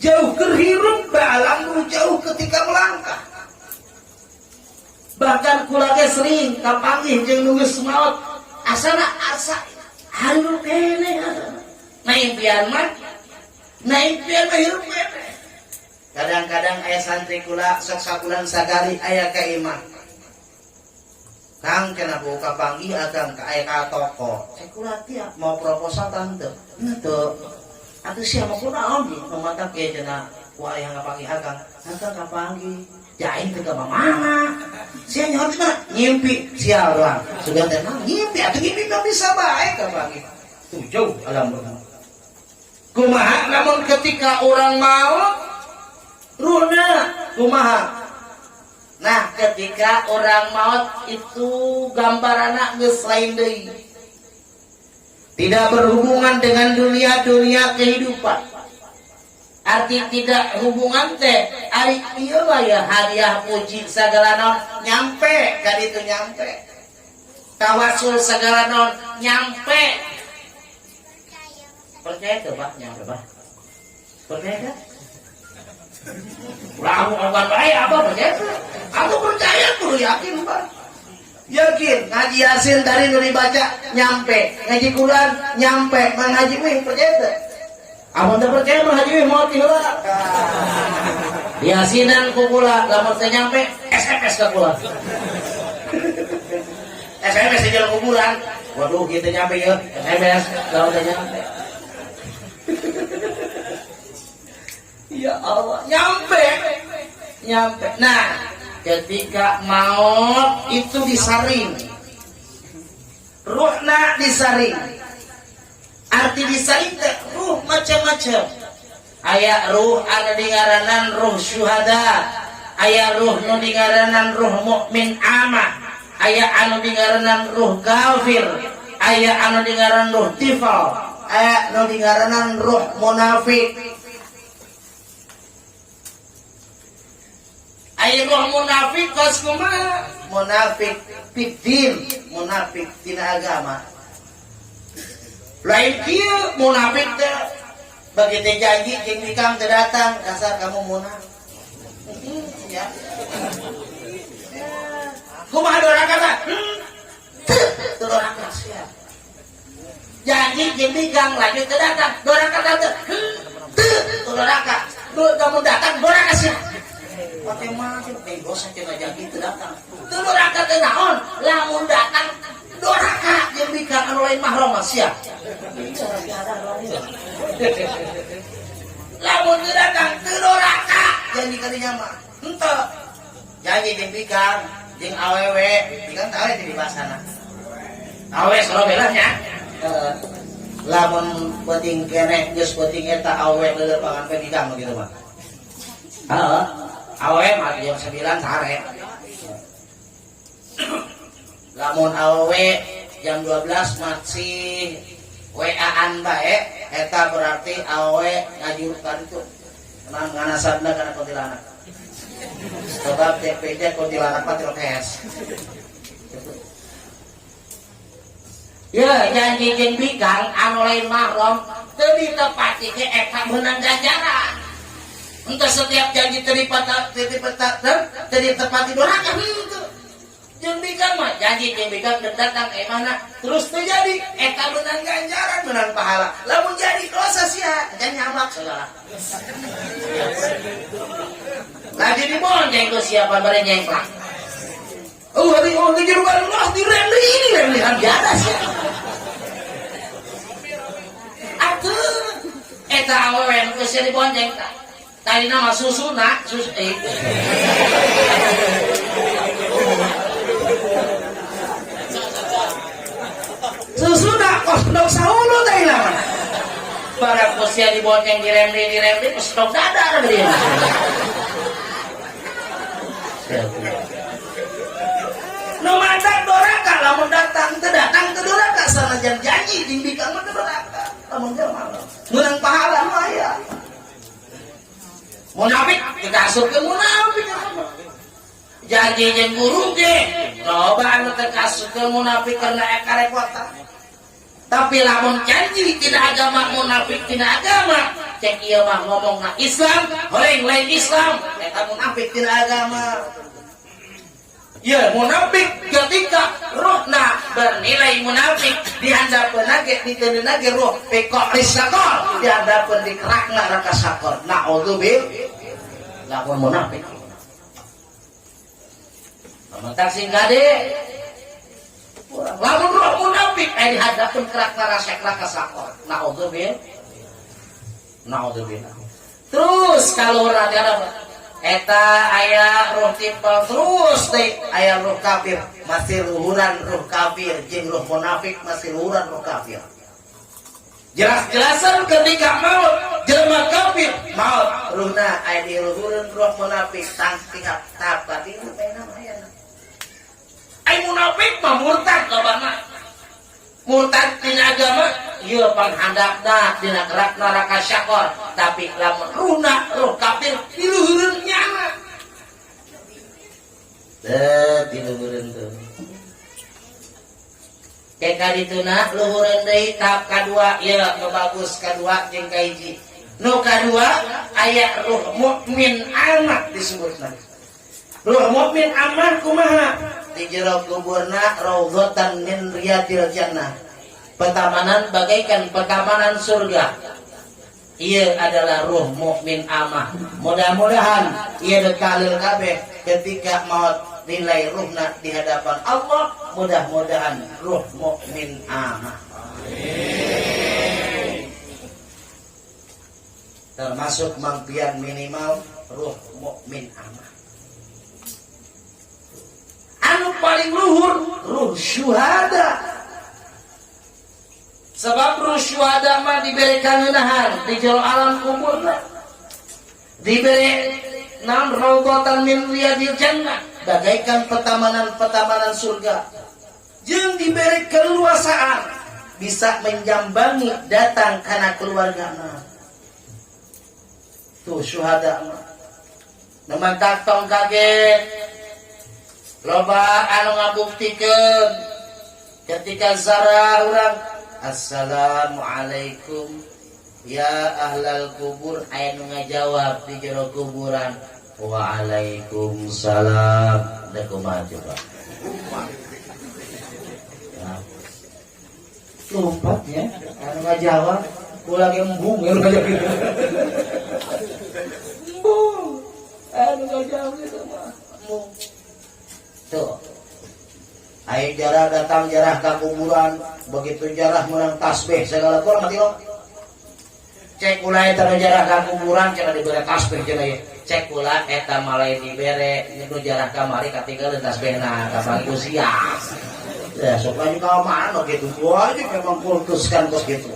Jauh kerhirup ke alam ruh jauh ketika melangkah. Bahkan kula ge sering kapanggih jeung nu geus maot asana asa hirup keneh asana. Nah impian mah, nah impian mah hirup keneh. Kadang-kadang aya santri kula sok sabulan sakali aya ka imah. Kang cenah buka panggih akang ka aya ka toko. Cek kula tiap mau proposal tante. Henteu. Atuh sia mah kunaon di nu matak ge cenah ku aya ngapanggih akang. Akang kapanggih. Ya aing teh ka mana? Sia nyaho di mana? Ngimpi sia doang. Sudah teh naon ngimpi atuh ngimpi mah bisa bae kapanggih. Tuh jauh alam ruh. Kumaha namun ketika orang mau ruhna kumaha? Nah, ketika orang maut itu gambaranna geus lain deui. Tidak berhubungan dengan dunia-dunia kehidupan. Arti tidak hubungan teh ari ieu mah ya hadiah puji segala naon nyampe ka ditu nyampe. Tawasul segala naon nyampe. Percaya teu Pak nyampe Pak? Percaya teu? Ulah aku ngomong bae apa percaya teu? Aku percaya kudu yakin Pak. Yakin ngaji Yasin tadi nu dibaca nyampe, ngaji Quran nyampe, Mang Haji wih percaya teu? Amun teu percaya Mang Haji wih maot heula. Yasinan ku kula lamun teu nyampe SMS ka kula. SMS di jalan kuburan. Waduh kita nyampe ya, SMS lamun teu nyampe. Ya Allah, nyampe. Nyampe. Nah, ketika maut itu disaring. Ruhna disaring. Arti disaring teh ruh macam-macam. Aya ruh anu dingaranan ruh syuhada, aya ruh nu dingaranan ruh mukmin amah, aya anu dingaranan ruh kafir, aya anu dingaranan ruh tifal, aya anu dingaranan ruh munafik. Aya ruh munafik kos kumaha? Munafik fiddin, munafik tina agama. Lain kieu munafik teh begitu janji jeung nikah teu datang, dasar kamu munafik. Ya. Kumaha doraka teh? Teu, teu doraka sia. Janji jeung nikah lagi teu datang, doraka teh teu, teu doraka. Lamun datang doraka sia. Pake mah teh dosa cenah janji teu datang. Teu doraka teh naon? Lamun datang doraka jeung bikang anu lain mahram mah sia. Lamun teu datang teu doraka janji kadinya mah. Henteu. Janji jeung bikang jeung awewe, bikang teh awe di basana. Awe sorobelah nya. Lamun penting keneh geus penting eta awe leulepangan pe bikang mah kitu mah. Heeh. Awe mah jam 9 sare. Lamun awe jam 12 masih WA-an bae eta berarti awe ngajurukan itu nganasabna kana kuntilanak. Sebab TPJ kuntilanak mah tilokes. Ya, janji jeung bikang anu lain mahram teu ditepati ge eta meunang ganjaran. Entah setiap janji teu ditepati doraka henteu. Jeung bikang mah janji jeung bikang datang ka imahna terus teu jadi eta meunang ganjaran meunang pahala. Lamun jadi dosa sia, jangan nyabak saudara. Lagi dibonceng ku siapa bari nyengklak. Oh, hari oh di jero Allah diremli ini remlihan biasa sia. Atuh eta awewe nu geus dibonceng tah. Tadina mah susuna, sus Susuna kos dok saulu teh mah. Barang sia dibonceng diremli kos dok dadar dia. Nu madak doraka lamun datang teu datang teu doraka sanajan janji jeung bikang mah teu doraka. Lamun jelema meunang pahala nu aya. Munafik teu kasupkeun munafik janji jeung guru ge loba anu teu kasupkeun munafik karena karepotan. Tapi lamun janji tina agama munafik tina agama cek ieu mah ngomongna Islam horeng lain Islam eta munafik tina agama. Ya munafik ketika ruhna bernilai munafik dihandapeun ge diteundeuna ge ruh pekok risakor dihandapeun dikerakna raka sakor naudzubillah lamun munafik. Lamun tak sing gade lamun ruh munafik aya dihandapeun kerakna raka sakor naudzubillah naudzubillah. Terus kalau ada eta aya ruh timpal terus teh aya ruh kafir masih luhuran ruh kafir jeung ruh munafik masih luhuran ruh kafir. Jelas-jelasan ketika maut jelema kafir maut ruhna aya di luhureun ruh munafik tang tingkat tahap katilu teh nama aya. Ai munafik mah murtad lobana. Murtad tina agama ieu panghandapna dina kerak neraka syakor tapi lamun ruhna ruh kafir diluhureun nyana. Teu diluhureun teu. Ke kadituna luhureun deui tahap kadua ieu nu bagus kadua jeung kahiji. Nu kadua aya ruh mukmin amah disebutna. Ruh mukmin amah kumaha? Di jero kuburna raudhatan min riyadil jannah. Petamanan bagaikan petamanan surga. Ia adalah ruh mukmin amah. Mudah-mudahan ia dekalil kabeh ketika maut nilai ruhna di hadapan Allah, mudah-mudahan ruh mukmin amah. Termasuk mampian minimal ruh mukmin amah. Anu paling luhur ruh syuhada. Sebab ruh syuhada mah diberi kaneunahan di jero alam kuburna. Diberi nam raudhatan min riyadil jannah, bagaikan petamanan-petamanan surga. Jeung diberi keluasaan bisa menjambangi datang kana keluargana. Tuh syuhada mah. Nu mantak tong kaget. Loba anu ngabuktikeun ketika zarah urang assalamualaikum ya ahlal kubur aya nu ngajawab di jero kuburan waalaikumsalam. Da kumaha coba? Nah. Lompat ya anu ngajawab kula ge embung ya ngajawab. jam gitu mah. Tuh. Ayo jarah datang jarah ke kuburan, begitu jarah menang tasbih segala kurang mati lo. Cek ulah eta nu jarah ka kuburan cenah dibere tasbih cenah ye. Cek ulah eta malai dibere nu jarah kamari katinggalan tasbihna kapanggih ku sia. Ya sok lagi ka mana gitu. Wah aja memang kultus kan kos gitu.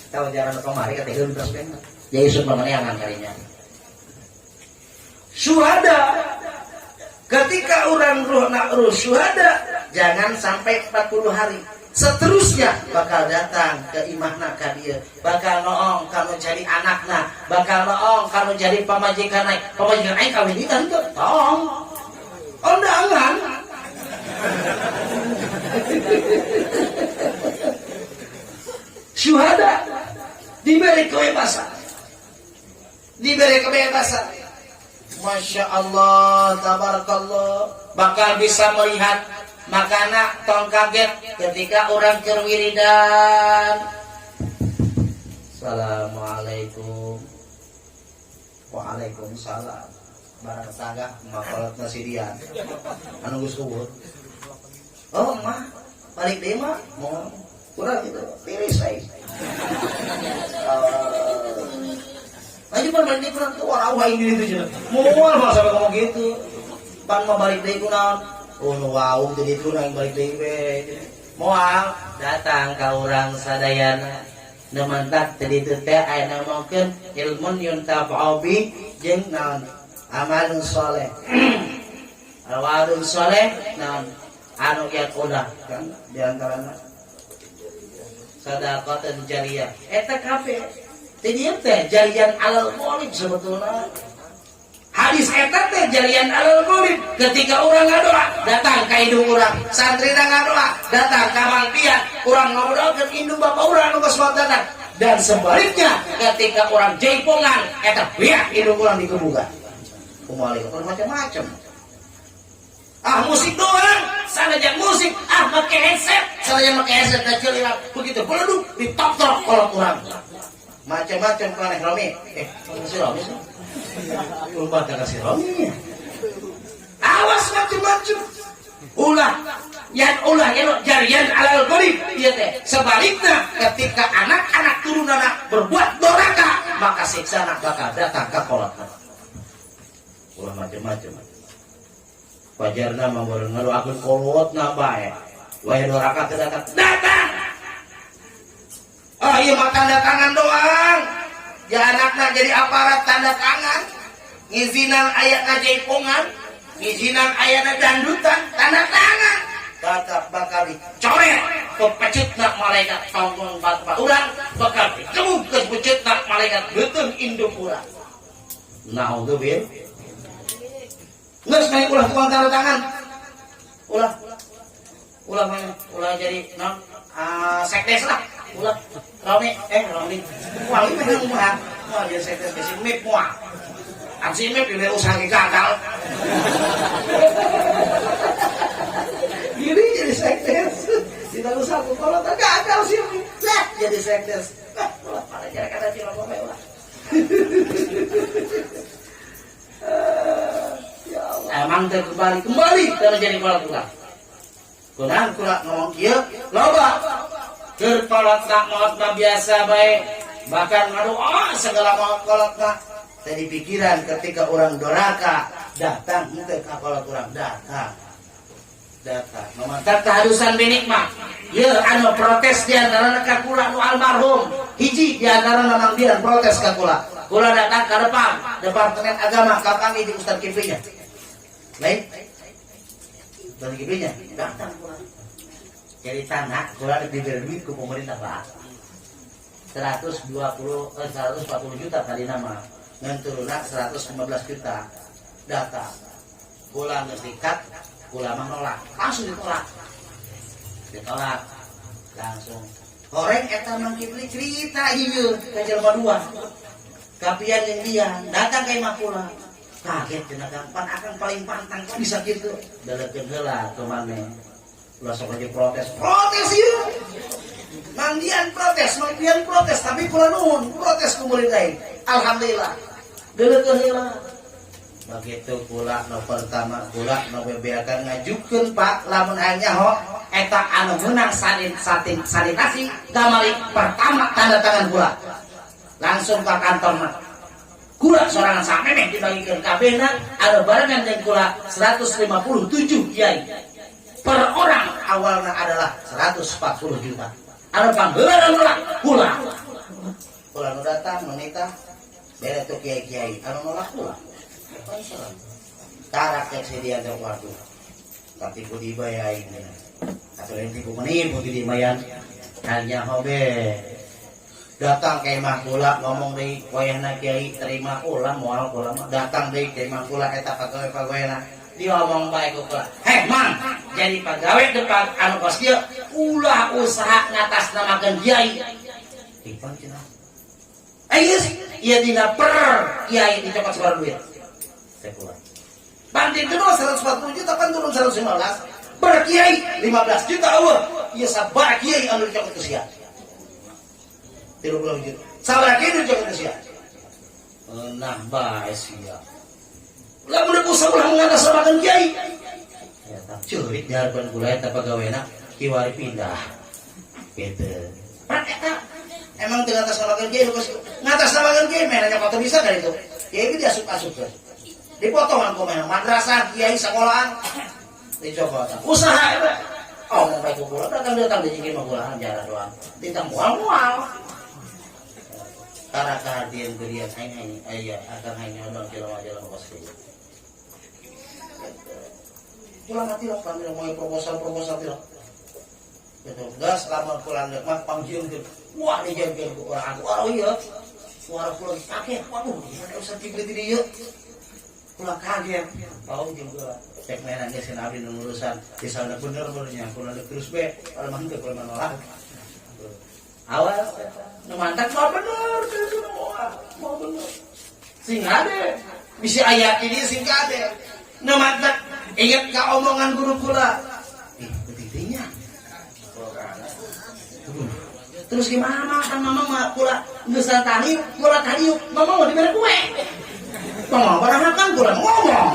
Tahu jarah nu kamari katinggalan tasbihna. Ya isuk pamaneangan kalinya. Syuhada ketika orang ruh nak ruh syuhada jangan sampai 40 hari seterusnya bakal datang ke imahna ka dieu, bakal noong kanu jadi anakna, bakal noong kanu jadi pamajikan aing, pamajikan aing kawin ieu teu tong undangan. Syuhada diberi kebebasan, diberi kebebasan. Masya Allah, tabarakallah, bakal bisa melihat. Makana tong kaget ketika orang keur wiridan. Assalamualaikum. Waalaikumsalam. Barang tangga makolot nasidian. Anu geus kubur. Oh, mah, balik deui mah, mau kurang gitu. Tiris ai. Aja pan balik deui kurang tuh warau aing di ditu cenah. Moal mah sampai ngomong gitu. Pan mah balik deui kunaon? Oh, nu wau jadi itu aing balik deui we. Moal datang ka urang sadayana. Nu mantak tadi teu teh aya ngomongkeun ilmun yuntafa'u bi jeung naon? Amalun soleh. Amalun soleh naon? Anu yaqulah kan di antarana sadaqatan jariyah. Eta kabeh tadi teh jarian alal ghalib sebetulna. Hadis eta teh jarian alal ghalib ketika orang ngadoa datang ka indung urang, santrina ngadoa datang ka mangpian, urang ngobrolkeun indung bapak urang nu geus maot datang. Dan sebaliknya ketika orang jaipongan eta biak indung urang dikebuka. Kumaha macam-macam. Ah musik doang, sanajan musik, ah make headset, sanajan make headset teh ceulirang begitu beleduk ditop-top kolot urang. Macam-macam kaneh Romi. Si Romi sih. Lupa tak kasih Romi. Awas macam-macam. Ulah, yan ulah yan jarian alal ghalib ieu teh. Sebaliknya ketika anak-anak turunana berbuat doraka, maka siksana bakal datang ka kolotna. Ulah macam-macam. Fajarna mah bareng ngadoakeun kolotna bae. Waya doraka teu datang. Datang. Ah ieu mah tanda tangan doang. Ya anakna jadi aparat tanda tangan. Ngizinan aya ngajaipongan, ngizinan ayana dandutan, tanda tangan. Tetap bakal dicoret ke pecutna malaikat tongkong bapak urang, bakal dikebuk ke pecutna malaikat beuteung indung urang. Naudzubillah. Geus main ulah tukang tanda tangan. Ulah. Ulah main, ulah jadi non sekdes lah. Ulah Romi, Romi. Moal ini memang moal. Moal jadi sekdes besi mip moal. Ansi mip diberi usaha gagal. Gini jadi sekdes. Tidak usah aku kalau tak gagal sih. Lah jadi sekdes. Lah ulah pada jarak kata si Romi ulah. Ya Allah. Emang teh kembali kembali karena jadi kolot ulah. Kurang kurang ngomong kieu loba. Keur kolot nak maot mah biasa bae. Bahkan ngadoa segala maot kolot mah. Tadi pikiran ketika orang doraka datang henteu ka kolot urang datang. Datang. Memantap keharusan binikmah. Ye anu protes di antara ka kula nu almarhum. Hiji di antara mamang dian protes ka kula. Kula datang ke depan Departemen Agama kapanggih jeung Ustaz Kiflinya. Lain? Ustaz Kiflinya datang kula. Jadi tanah kula diberi duit ku pemerintah Pak. 140 juta tadi nama. Ngan turunna 115 juta. Data. Kula geus dikat, kula mah nolak. Langsung ditolak. Ditolak. Langsung. Horeng eta Mang Kifli cerita ieu ka jelema dua. Kapian jeung dia datang ka imah kula. Kaget cenah Kang, pan akang paling pantang kok bisa kitu. Dalekeun heula ke maneh. Ulah sok aja protes. Protes ieu. Mang Dian protes, Mang Dian protes, tapi kula nuhun protes ku murid aing. Alhamdulillah. Geuleuh heula. Begitu kula nu pertama, kula nu bebeakan ngajukeun, Pak, lamun aya nyaho eta anu meunang sanin satin sanitasi kamari pertama tanda tangan kula langsung ke kantor mah kula sorangan samemeh dibagikeun kabehna anu barengan jeung kula 157 kiai, per orang awalnya adalah 140 juta. Anu pangheula nolak kula, kula nu datang menita bere tuh kiai-kiai anu nolak kula. Karak cek si dia teh, waduh, tapi ku dibayar ini atau lain tipu menipu di dimayan hanya hobe datang ke imah kula ngomong deui wayahna kiai terima kula moal kula mah datang deui ke imah kula eta pagawe-pagawena diomong bae ku kula, "Heh mang, jadi pagawe depan anu kos kieu ulah usaha ngatasnamakeun kiai." Ipan cenah, eh geus ieu dina per kiai dicokot sabaraha duit teh kula. Banting kedua 140 juta kan turun 115 per kiai 15 juta eueuh ieu sabaraha kiai anu dicokot ku sia 30 juta sabaraha kiai dicokot ku sia. Nah, bae sia lamun usaha ulah mengatasnamakeun kiai ya tak ceurik dihareupeun kula eta pagawena kiwari pindah gitu. Pan eta emang teu ngatasnamakeun kiai, ngatasnamakeun kiai meh nanya kok bisa kan itu kiai itu diasup-asupkeun dipotongan ku meh madrasah kiai sekolahan dicokot usaha eta omong bae ku kula datang datang di mah kula jarah doang ditang moal-moal karena kehadian berian aing aing aya akan aing nyodong jelema-jelema kos kieu. Pulang hati lah kami mau proposal-proposal tidak gitu gas lamun pulang dek mah pangjieunkeun wah dijieunkeun ku urang aku oh iya suara pulang kaget, waduh gimana usah dibeli di dieu pulang kaget tahu juga cek mainan geus abdi nu urusan di sana bener benernya pulang terus be kalau mah henteu kalau nolak awal nu mantak mau bener mau bener sing ade bisa aya ini sing kade nu mantak ingat ka omongan guru kula ih betinya. Terus gimana kan mama mah kula geus tadi kula tadi mama mau diberi kue mama barang makan kula ngomong.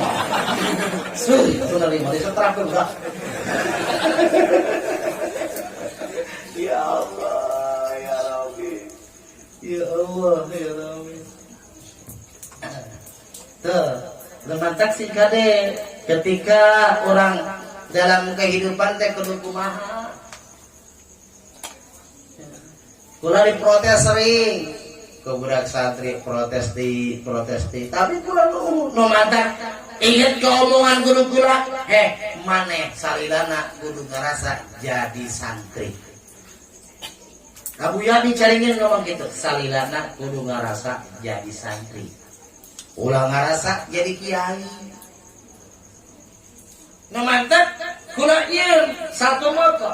Suh, itu lima disetrapkeun udah. Ya Allah, ya Rabbi. Ya Allah, ya Rabbi. Tuh, lemantak sih kade ketika orang dalam kehidupan teh kudu kumaha. Kula diprotes sering ke budak santri protes di protes di tapi kula nu nu mantak inget ke omongan guru kula, heh maneh salilana kudu ngerasa jadi santri. Abuya dicaringin ngomong gitu, salilana kudu ngerasa jadi santri, ulah ngerasa jadi kiai. Nu mantap kula ieu satu moto.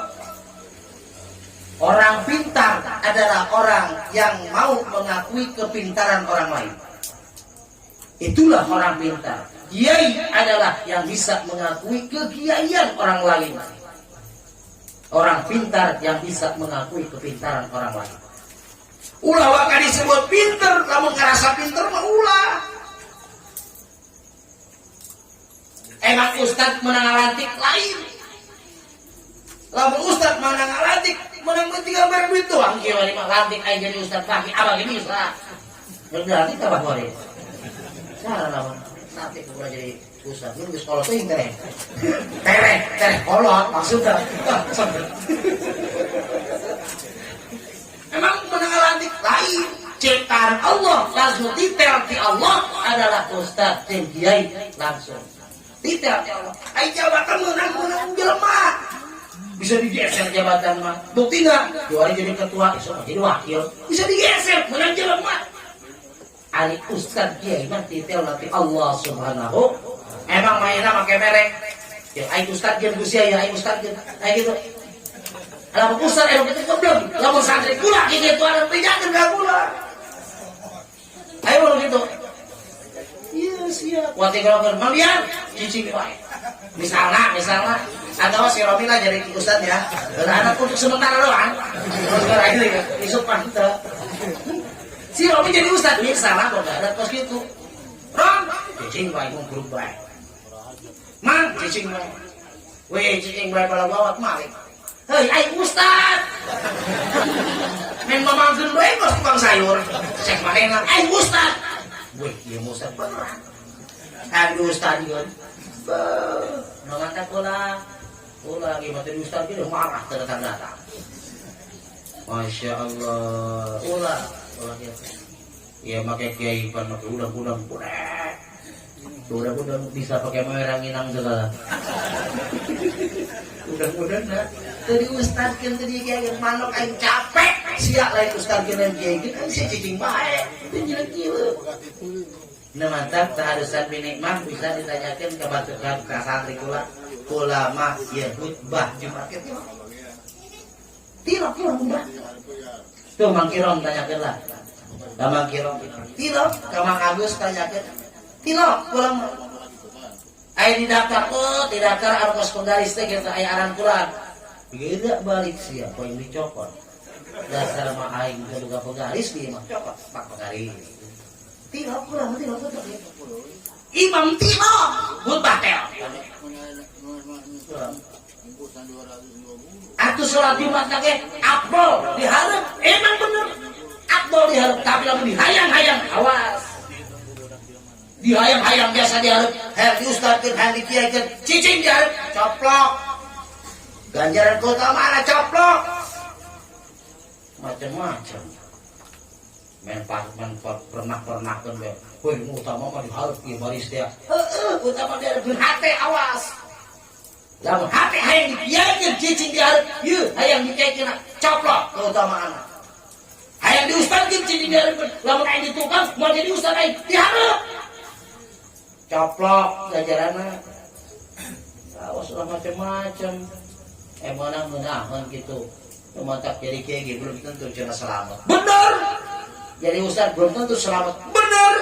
Orang pintar adalah orang yang mau mengakui kepintaran orang lain. Itulah orang pintar. Kiai adalah yang bisa mengakui kekiaian orang lain. Orang pintar yang bisa mengakui kepintaran orang lain. Ulah waka disebut pinter, lamun ngerasa pinter mah ulah. Emang ustad menang lantik lain. Lamun ustad menang lantik, menang tinggal bayar duit doang kieu mah lantik aing jadi ustad pagi abang ini bisa. Berarti tambah waris. Cara lamun nanti ulah jadi ustad, lu geus kolot teuing tereh. Tereh, tereh kolot maksudnya. Emang menang lantik lain. Ciptaan Allah langsung titel di Allah adalah ustad dan kiai langsung. Titel di Allah. Ai jabatan menang menang jelema. Bisa digeser jabatan mah. Bukti nggak? Juara jadi ketua, esok jadi wakil. Bisa digeser menang jelema. Ari ustad kiai mah titel nanti Allah Subhanahu. Emang mainnya pakai merek. Ya ai ustad jeung Gusti ya ai ustad jeung ai gitu. Lamun ustad emang kita goblok. Lamun santri kula kitu ada pijakeun ka kula. Ayo mau gitu. Iya siap. Wati kalau ke Mang Dian, cicing wae. Misalnya, misalnya atau si Romi lah jadi ustad ya. Anak untuk sementara doang. Terus sekarang ini isuk pantau. Si Romi jadi ustad, misalnya kok gak ada kos gitu. Cicing bae ngungkrug bae. Mang cicing bae. Weh cicing bae balawat malik. Hei aing ustad. Main mamangkeun bae kos tukang sayur. Cek manehna aing ustad. Weh ieu ustad beneran. Aing ustad ieu. Beuh, nu mantap kula. Kula lagi mati ustad ge marah teu datang-datang. Masya Allah, ulah, ulah gitu. Ya pakai kiai pan pakai udang-udang kuda. Udang-udang bisa pakai merah nginang segala. Udang-udang nah. Tadi ustad kan tadi kiai manok aing capek. Sia lain ustad kan kiai kan si cicing bae. Teu jelek kieu. Nah mantap keharusan binikmah bisa ditanyakan ke batu ke santri kula. Kula mah ya khutbah Jumat kieu. Tilok tilok udah. Tuh Mang Kirom tanyakan lah. Ka Mang Kirom. Tilok ka Mang Agus tanyakan. Tilok kula mah. Aya di daftar oh, di daftar anu kos penggaris teh kitu aya aran kula. Gila balik sia poin dicokot. Dasar mah aing teu boga penggaris ieu mah cokot pak penggaris. Tilok kula mah tilok betul. Imam tilok khutbah teh. Atuh sholat Jumat ge afdol dihareup emang bener afdol dihareup tapi lamun dihayang-hayang awas dihayang-hayang biasa dihareup hayang diustadkeun hayang dikiaikeun cicing dihareup coplok ganjaran keutamaan coplok macam-macam main pernah-pernahkeun we woi nu utama mah dihareup ieu baris teh heueuh utama dihareup hate awas. Lamun hate hayang dikiaikeun cicing dihareup ieu hayang dikiaikeun coplok keutamaan. Hayang diustadkeun cicing dihareup lamun aing di tukang moal jadi ustad aing dihareup. Coplok ganjaranna. Awas ulah macam-macam. Meunang ngeunaheun kitu. Nu matak jadi kiai ge belum tentu cenah selamat. Bener. Jadi ustad belum tentu selamat. Bener.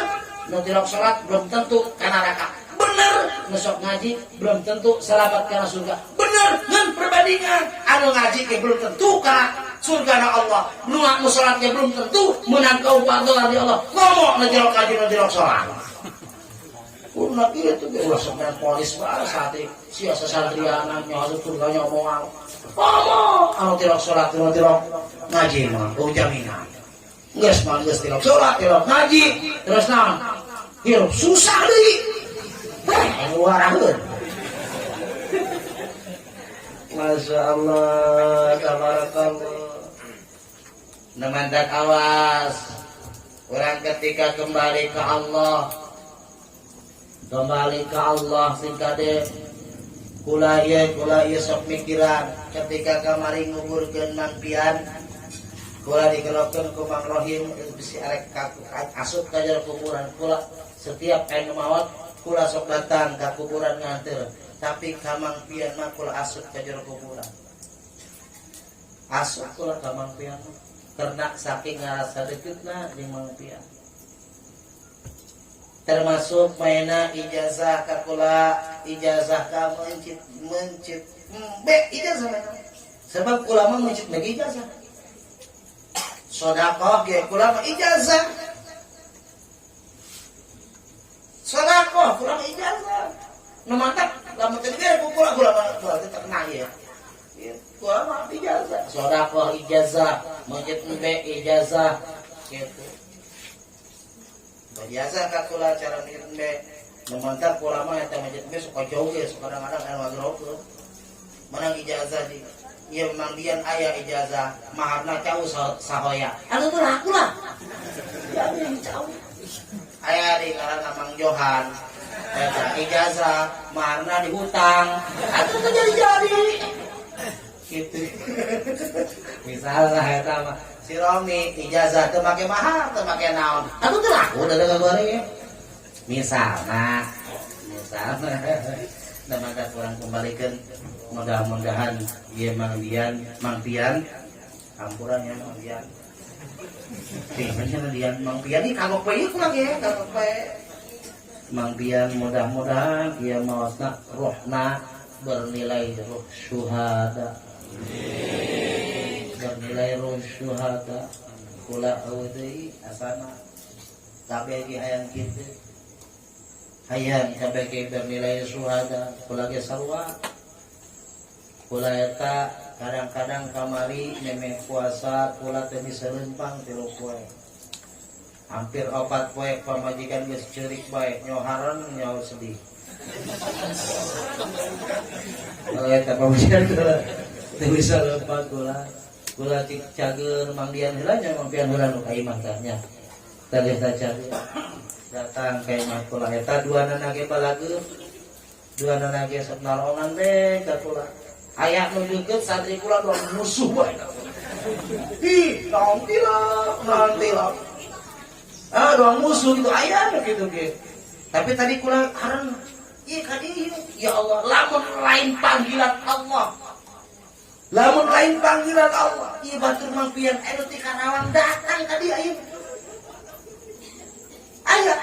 Nu tilok salat belum tentu ka neraka. Bener, nu sok ngaji belum tentu selamat kana surga. Bener, ngan perbandingan anu ngaji ge belum tentu kana surga na Allah. Nu anu salat ge belum tentu menang kaupatoan di Allah. Ngomong nu tilok ngaji nu tilok salat. Kudu kitu ge ulah sok main polis bae santri sia sasantrianan nya surga nya moal. Ngomong anu tilok salat nu tilok ngaji mah oh jaminan. Geus mah geus tilok salat tilok ngaji terus naon? Hirup susah deui. Waraheun. Masya Allah, tabarakallah. Nemandak awas. Orang ketika kembali ke Allah, kembali ke Allah sing kade kula ieu sok mikiran ketika kamari nguburkeun Mang Pian, kula dikelokeun ku Mang Rohim bisi arek asup ka jero kuburan kula setiap aya nu maot kula sok datang ka kuburan nganteur. Tapi ka Mang Pian mah kula asup ka jero kuburan. Asup kula ka Mang Pian mah karena saking ngarasa deketna jeung Mang Pian. Termasuk maena ijazah ka kula, ijazah ka mencit mencit be ijazah maena. Sebab kula mah mencit be ijazah. Sedekah ge kula mah ijazah. Sedekah kula mah ijazah. Nu mantap lamun teu dibere ku kula, kula mah kula teh terkena ieu. Ieu kula mah ijazah. Sedekah ijazah, mencit embe ijazah gitu. Biasa ka kula cara mencit embe. Nu mantap kula mah eta mencit embe suka jauh ge, suka kadang-kadang aya ngagerokeun. Menang ijazah di ieu Mang Dian aya ijazah, maharna cau sahoya. Anu teu laku lah. Ya cau. Aya di ngaranna Mang Johan. Eta ijazah maharna dihutang. Atuh teu jadi-jadi. Gitu. Misalnya eta mah si Romi ijazah teu make mahar, teu make naon. Atuh teu laku da goreng. Misalna, misalna da maka kurang kembalikan mudah-mudahan ieu Mang Dian, Mang Pian ampuran ya Mang Dian. Ih, macam Dian Mang Pian ini kagok we ieu kurang ya, kagok we. Mang Pian mudah-mudahan ieu maosna rohna bernilai roh syuhada. Bernilai roh syuhada. Kula eueuh deui asana. Kabeh ge hayang kitu. Hayang kabeh ge bernilai suhada. Kula ge sarua. Kula eta kadang-kadang kamari memeh puasa kula teu bisa leumpang 3 poe. Hampir 4 poe pamajikan geus ceurik bae, nyoharan nyaho sedih. Oh, eta pamajikan kula teu bisa leumpang kula. Kula cik cager mangdian heula nya, mangpian heula nu ka imah tah nya. Tah geus cager. Datang ka imah kula eta dua nana ge balageur. Dua nana ge sok narongan teh ka kula. Aya nu deukeut santri kula dua musuh bae ka kula. Ih, naon tilap, naon tilap. Ah, dua musuh gitu aya nu kitu ge. Tapi tadi kula haran ieu ka dieu, ya Allah, lamun lain panggilan Allah. Lamun lain panggilan Allah, ieu batur mangpian anu ti Karawang datang ka dieu ayeuna. Aya.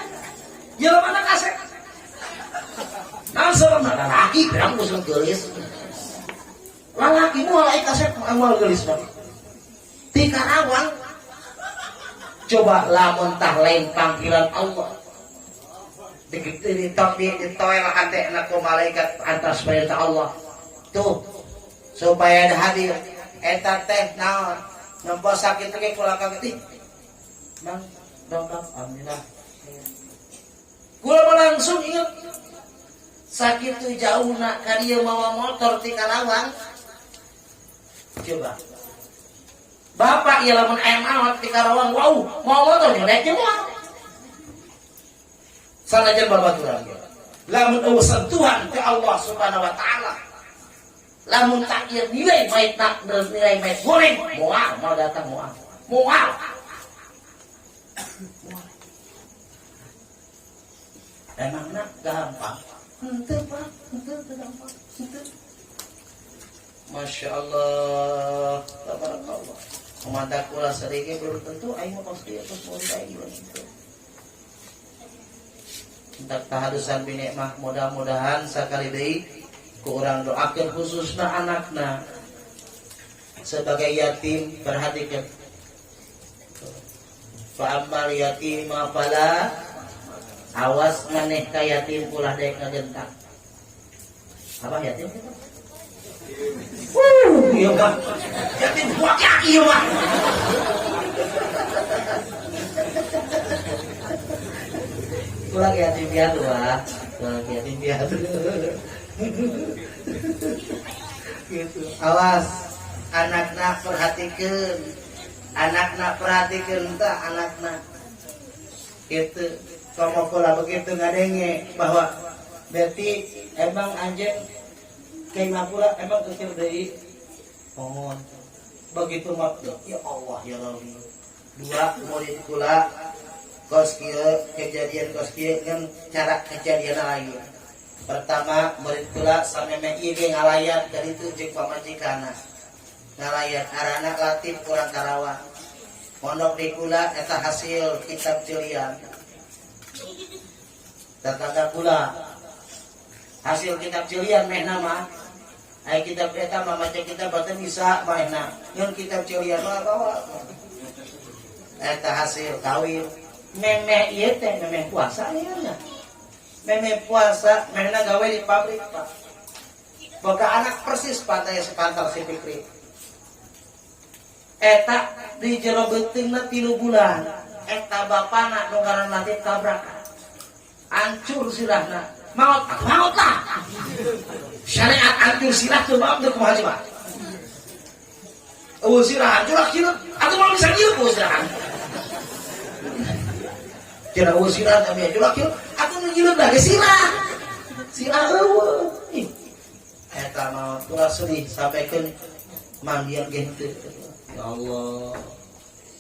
Jelema mana kasep. Naon sababna lalaki pirang musuh geulis. Lalaki moal aya kasep moal geulis mah. Ti Karawang. Coba lamun tah lain panggilan Allah. Ditoel hate na ku malaikat atas perintah Allah. Tuh supaya ada hadir eta teh naon nempo sakit teh kula kaget. Ih, Mang dongkap alhamdulillah. Kula mah langsung inget sakitu jauhna ka dieu mawa motor ti Karawang. Coba Bapak ieu lamun aya maot ti Karawang, wow, mawa motor nyelek ge moal. Sanajan babaturan ge. Lamun eueuh sentuhan ti Allah Subhanahu wa taala. Lamun tak ieu nilai mayit nak nilai mayit goreng, moal mau datang moal. Moal. Emangna gampang? Henteu, Pak, henteu teu gampang. Henteu. Masya Allah, tabarakallah. Memantak kula sedikit belum tentu aing mah pasti atas murid aing belum tentu. Entak tahadusan binikmah, mudah-mudahan sakali deui ku urang doakeun khususna anakna sebagai yatim, perhatikan. Fa ammal yatima fala, awas maneh ka yatim ulah daek ngagentak. Apa yatim kita? Wuh, iya mah. Yatim buat ya, iya mah. Kurang yatim piatu, Pak. Kurang yatim piatu. Gitu. Awas, anakna perhatikeun. Anakna perhatikeun tah anakna. Gitu. Komo kula begitu ngadenge bahwa berarti emang anjeun kayak pula emang kecil deui. Mohon. Begitu mah ya Allah ya Rabbi. Dua murid kula kos kieu kejadian kos kieu kan cara kejadian lain. Pertama murid kula sameme ieu ge ngalayat dari itu jeung pamajikanna. Ngalayat arana Latif kurang Karawang. Mondok di kula eta hasil kitab cilian. Tetangga kula hasil kitab cilian meh nama. Ai kitab eta mah maca kitab baten bisa manehna. Nyeun kitab cilian mah bawa. Eta hasil kawin. Memeh ieu teh memeh puasa ieu nya. Memeh puasa mehna gawe di pabrik, Pak. Boga anak persis pantai sepantar si Fikri. Eta di jero beuteungna 3 bulan. Eta bapana nu ngaranna Latif tabrakan. Hancur sirahna. Maot, maot lah. Syariat hancur sirah tuh maot teu kumaha coba. Eueuh sirah hancur lah kieu. Atuh moal bisa kieu eueuh sirah. Kira eueuh sirah tapi hancur lah kieu. Atuh nu nyieun da ge sirah. Sirah eueuh. Ih. Eta maot ulah sedih sampaikan mandian ge henteu. Ya Allah.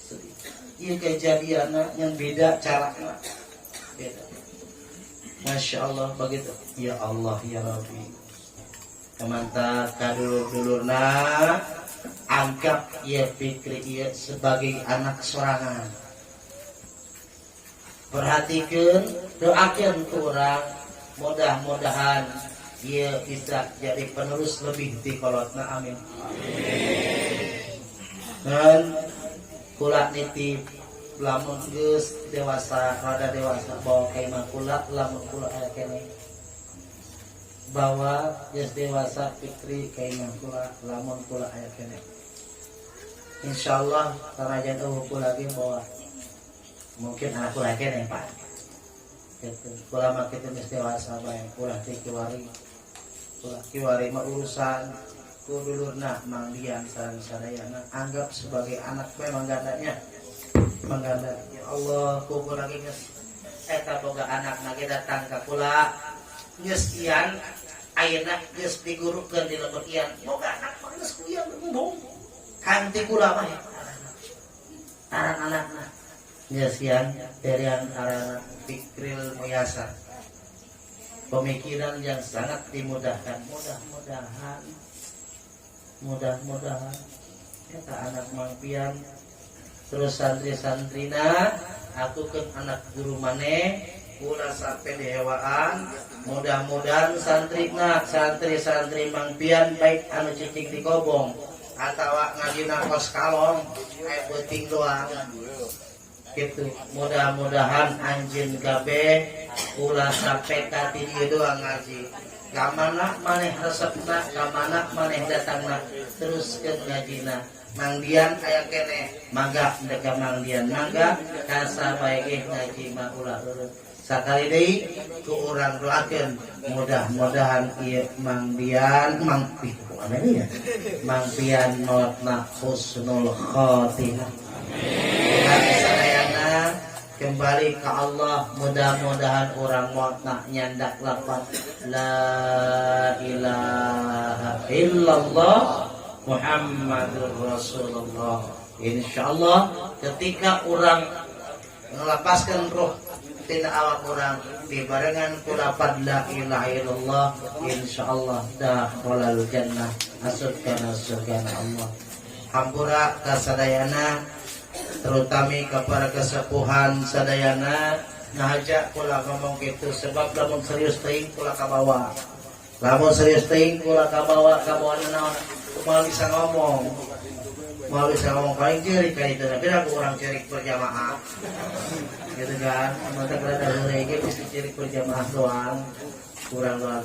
Sedih. Ieu kejadianna yang beda carana. Beda. Masya Allah begitu. Ya Allah ya Rabbi. Kemanta kadulur-dulurna anggap ya Fikri ieu sebagai anak sorangan. Perhatikan, doakan kurang, mudah-mudahan ia bisa jadi penerus lebih di kolotna, amin. Dan kula nitip Lamun geus dewasa, rada dewasa, bawa ka imah kula. Lamun kula aya keneh, bawa geus dewasa Fikri ka imah kula. Lamun kula aya keneh, insyaallah sanajan euweuh kula ge bawa, mungkin anak kula keneh, Pak, gitu. Kula mah kitu, geus dewasa bae. Ulah ti kiwari, ulah kiwari mah urusan ku dulurna Mang Dian sareng sadayana. Anggap sebagai anak bae manggandanya, mangganda. Ya Allah, ku kula ge geus eta boga anak ge datang ka kula geus ian, ayeuna geus digurukeun di lembur ian. Boga anak mah geus ku ian embung kanti kula mah ya. Anak-anakna geus ian derian arana Fikril Muyasar, pemikiran yang sangat dimudahkan. Mudah-mudahan, mudah-mudahan eta anak Mang Pian, terus santri-santrina aku ke anak guru maneh ulah sampai dihewaan. Mudah-mudahan santrina, santri-santri Mang Pian, baik anu cicing di kobong atau ngajina kos kalong kayak peuting doang gitu, mudah-mudahan anjeun kabeh ulah sampai ka ti dieu doang ngaji. Kamana maneh resepna, kamana maneh datangna, teruskeun ngajina. Mang Dian aya keneh, mangga ndek ka Mang Dian, mangga ka sabae ge ngaji mah ulah eureun. Sakali deui ku urang doakeun, mudah-mudahan ieu Mang Dian, Mang ih mana ya, Mang Pian maotna husnul khotimah. Urang sadayana kembali ke Allah, mudah-mudahan orang maotna nyandak lafaz la ilaha illallah Muhammadur Rasulullah. Insyaallah ketika orang melepaskan roh tina awak orang dibarengan ku lafaz la ilaha illallah, insyaallah dakhalal jannah, asup kana surga Allah. Hampura kasadayana, terutama kepada kesepuhan sadayana. Ngahaja kula ngomong gitu sebab lamun serius teuing kula kabawa, lamun serius teuing kula kabawa. Kabawa naon? Moal bisa ngomong, moal bisa ngomong, paling cerik kayak itu. Tapi aku orang cerik berjamaah gitu kan, mata rada heureuy ge bisa cerik berjamaah doang. Kurang doang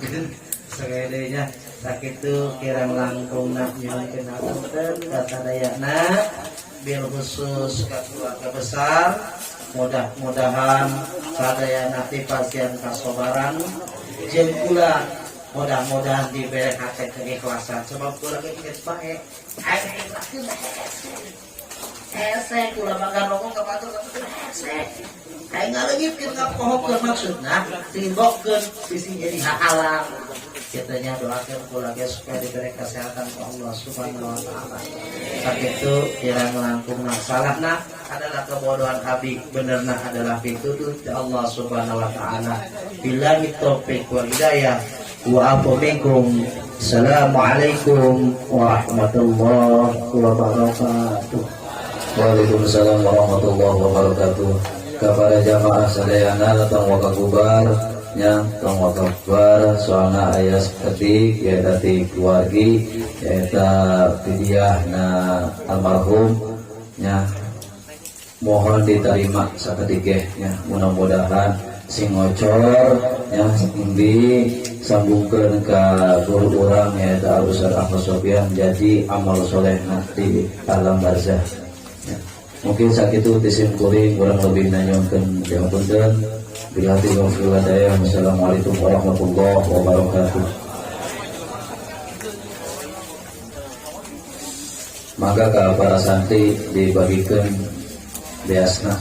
sekali nya. Sakitu kirang langkungna, nyuhunkeun hapunten ka sadayana, bil khusus ka keluarga besar. Mudah-mudahan sadayana dipasihan kasobaran, jeung kula mudah-mudahan diberi hati keikhlasan, sebab kula ge geus bae aya ikhlaskeun hese. Kula mah ngomong ka batur, ka batur hese, aya ngaleungitkeun, ngapohokeun, maksudna tindokkeun bisi jadi halang kitanya. Doakan kula ge supaya diberi kesehatan ku Allah Subhanahu wa taala. Sakitu kirang langkung, salahna adalah kebodohan abdi, benerna adalah pituduh ti Allah Subhanahu wa taala. Billahi taufik wal hidayah wa afu minkum. Assalamualaikum warahmatullahi wabarakatuh. Waalaikumsalam warahmatullahi wabarakatuh. Kepada jamaah sadayana, tong waka bubar nya, tong waka bubar, soalna aya sakedik ya ti keluargi, nyaeta fidyah na almarhum nya, mohon diterima sakedik ge nya. Mudah-mudahan sing ngocor nya, sing disambungkeun ka guru urang nyaeta Ustaz Ahmad Sofian, jadi amal soleh di alam barzah ya. Mungkin sakitu ti sim kuring, kurang lebih nyuhunkeun dihapunten. Billahi taufiq wal hidayah. Wassalamualaikum warahmatullahi wabarakatuh. Maka ke para santri dibagikan beasna.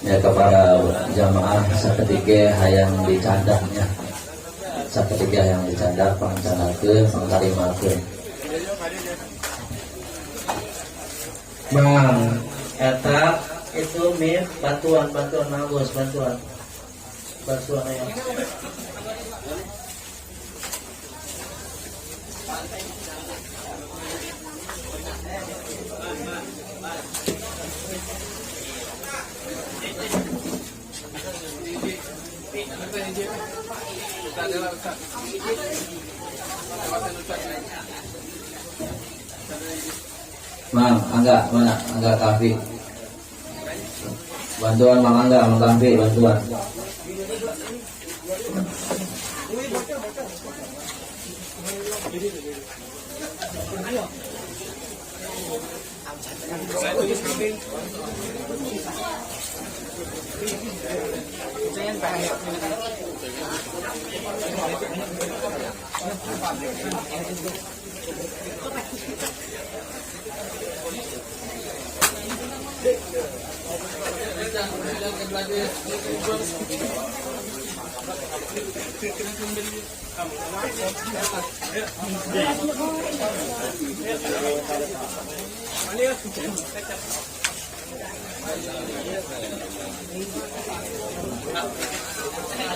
Ya, kepada jamaah sakedik ge hayang dicandak nya, sakedik ge hayang dicandak, pangcandakeun, pangtarimakeun. Bang, eta. Itu Mif, bantuan, bantuan Agus, bantuan. Bantuan ayo. Mang, Angga, mana? Angga Kafi. Bantuan Mang Angga, Mang Kafi, bantuan.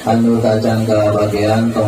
Anu tacan ka bagian tong.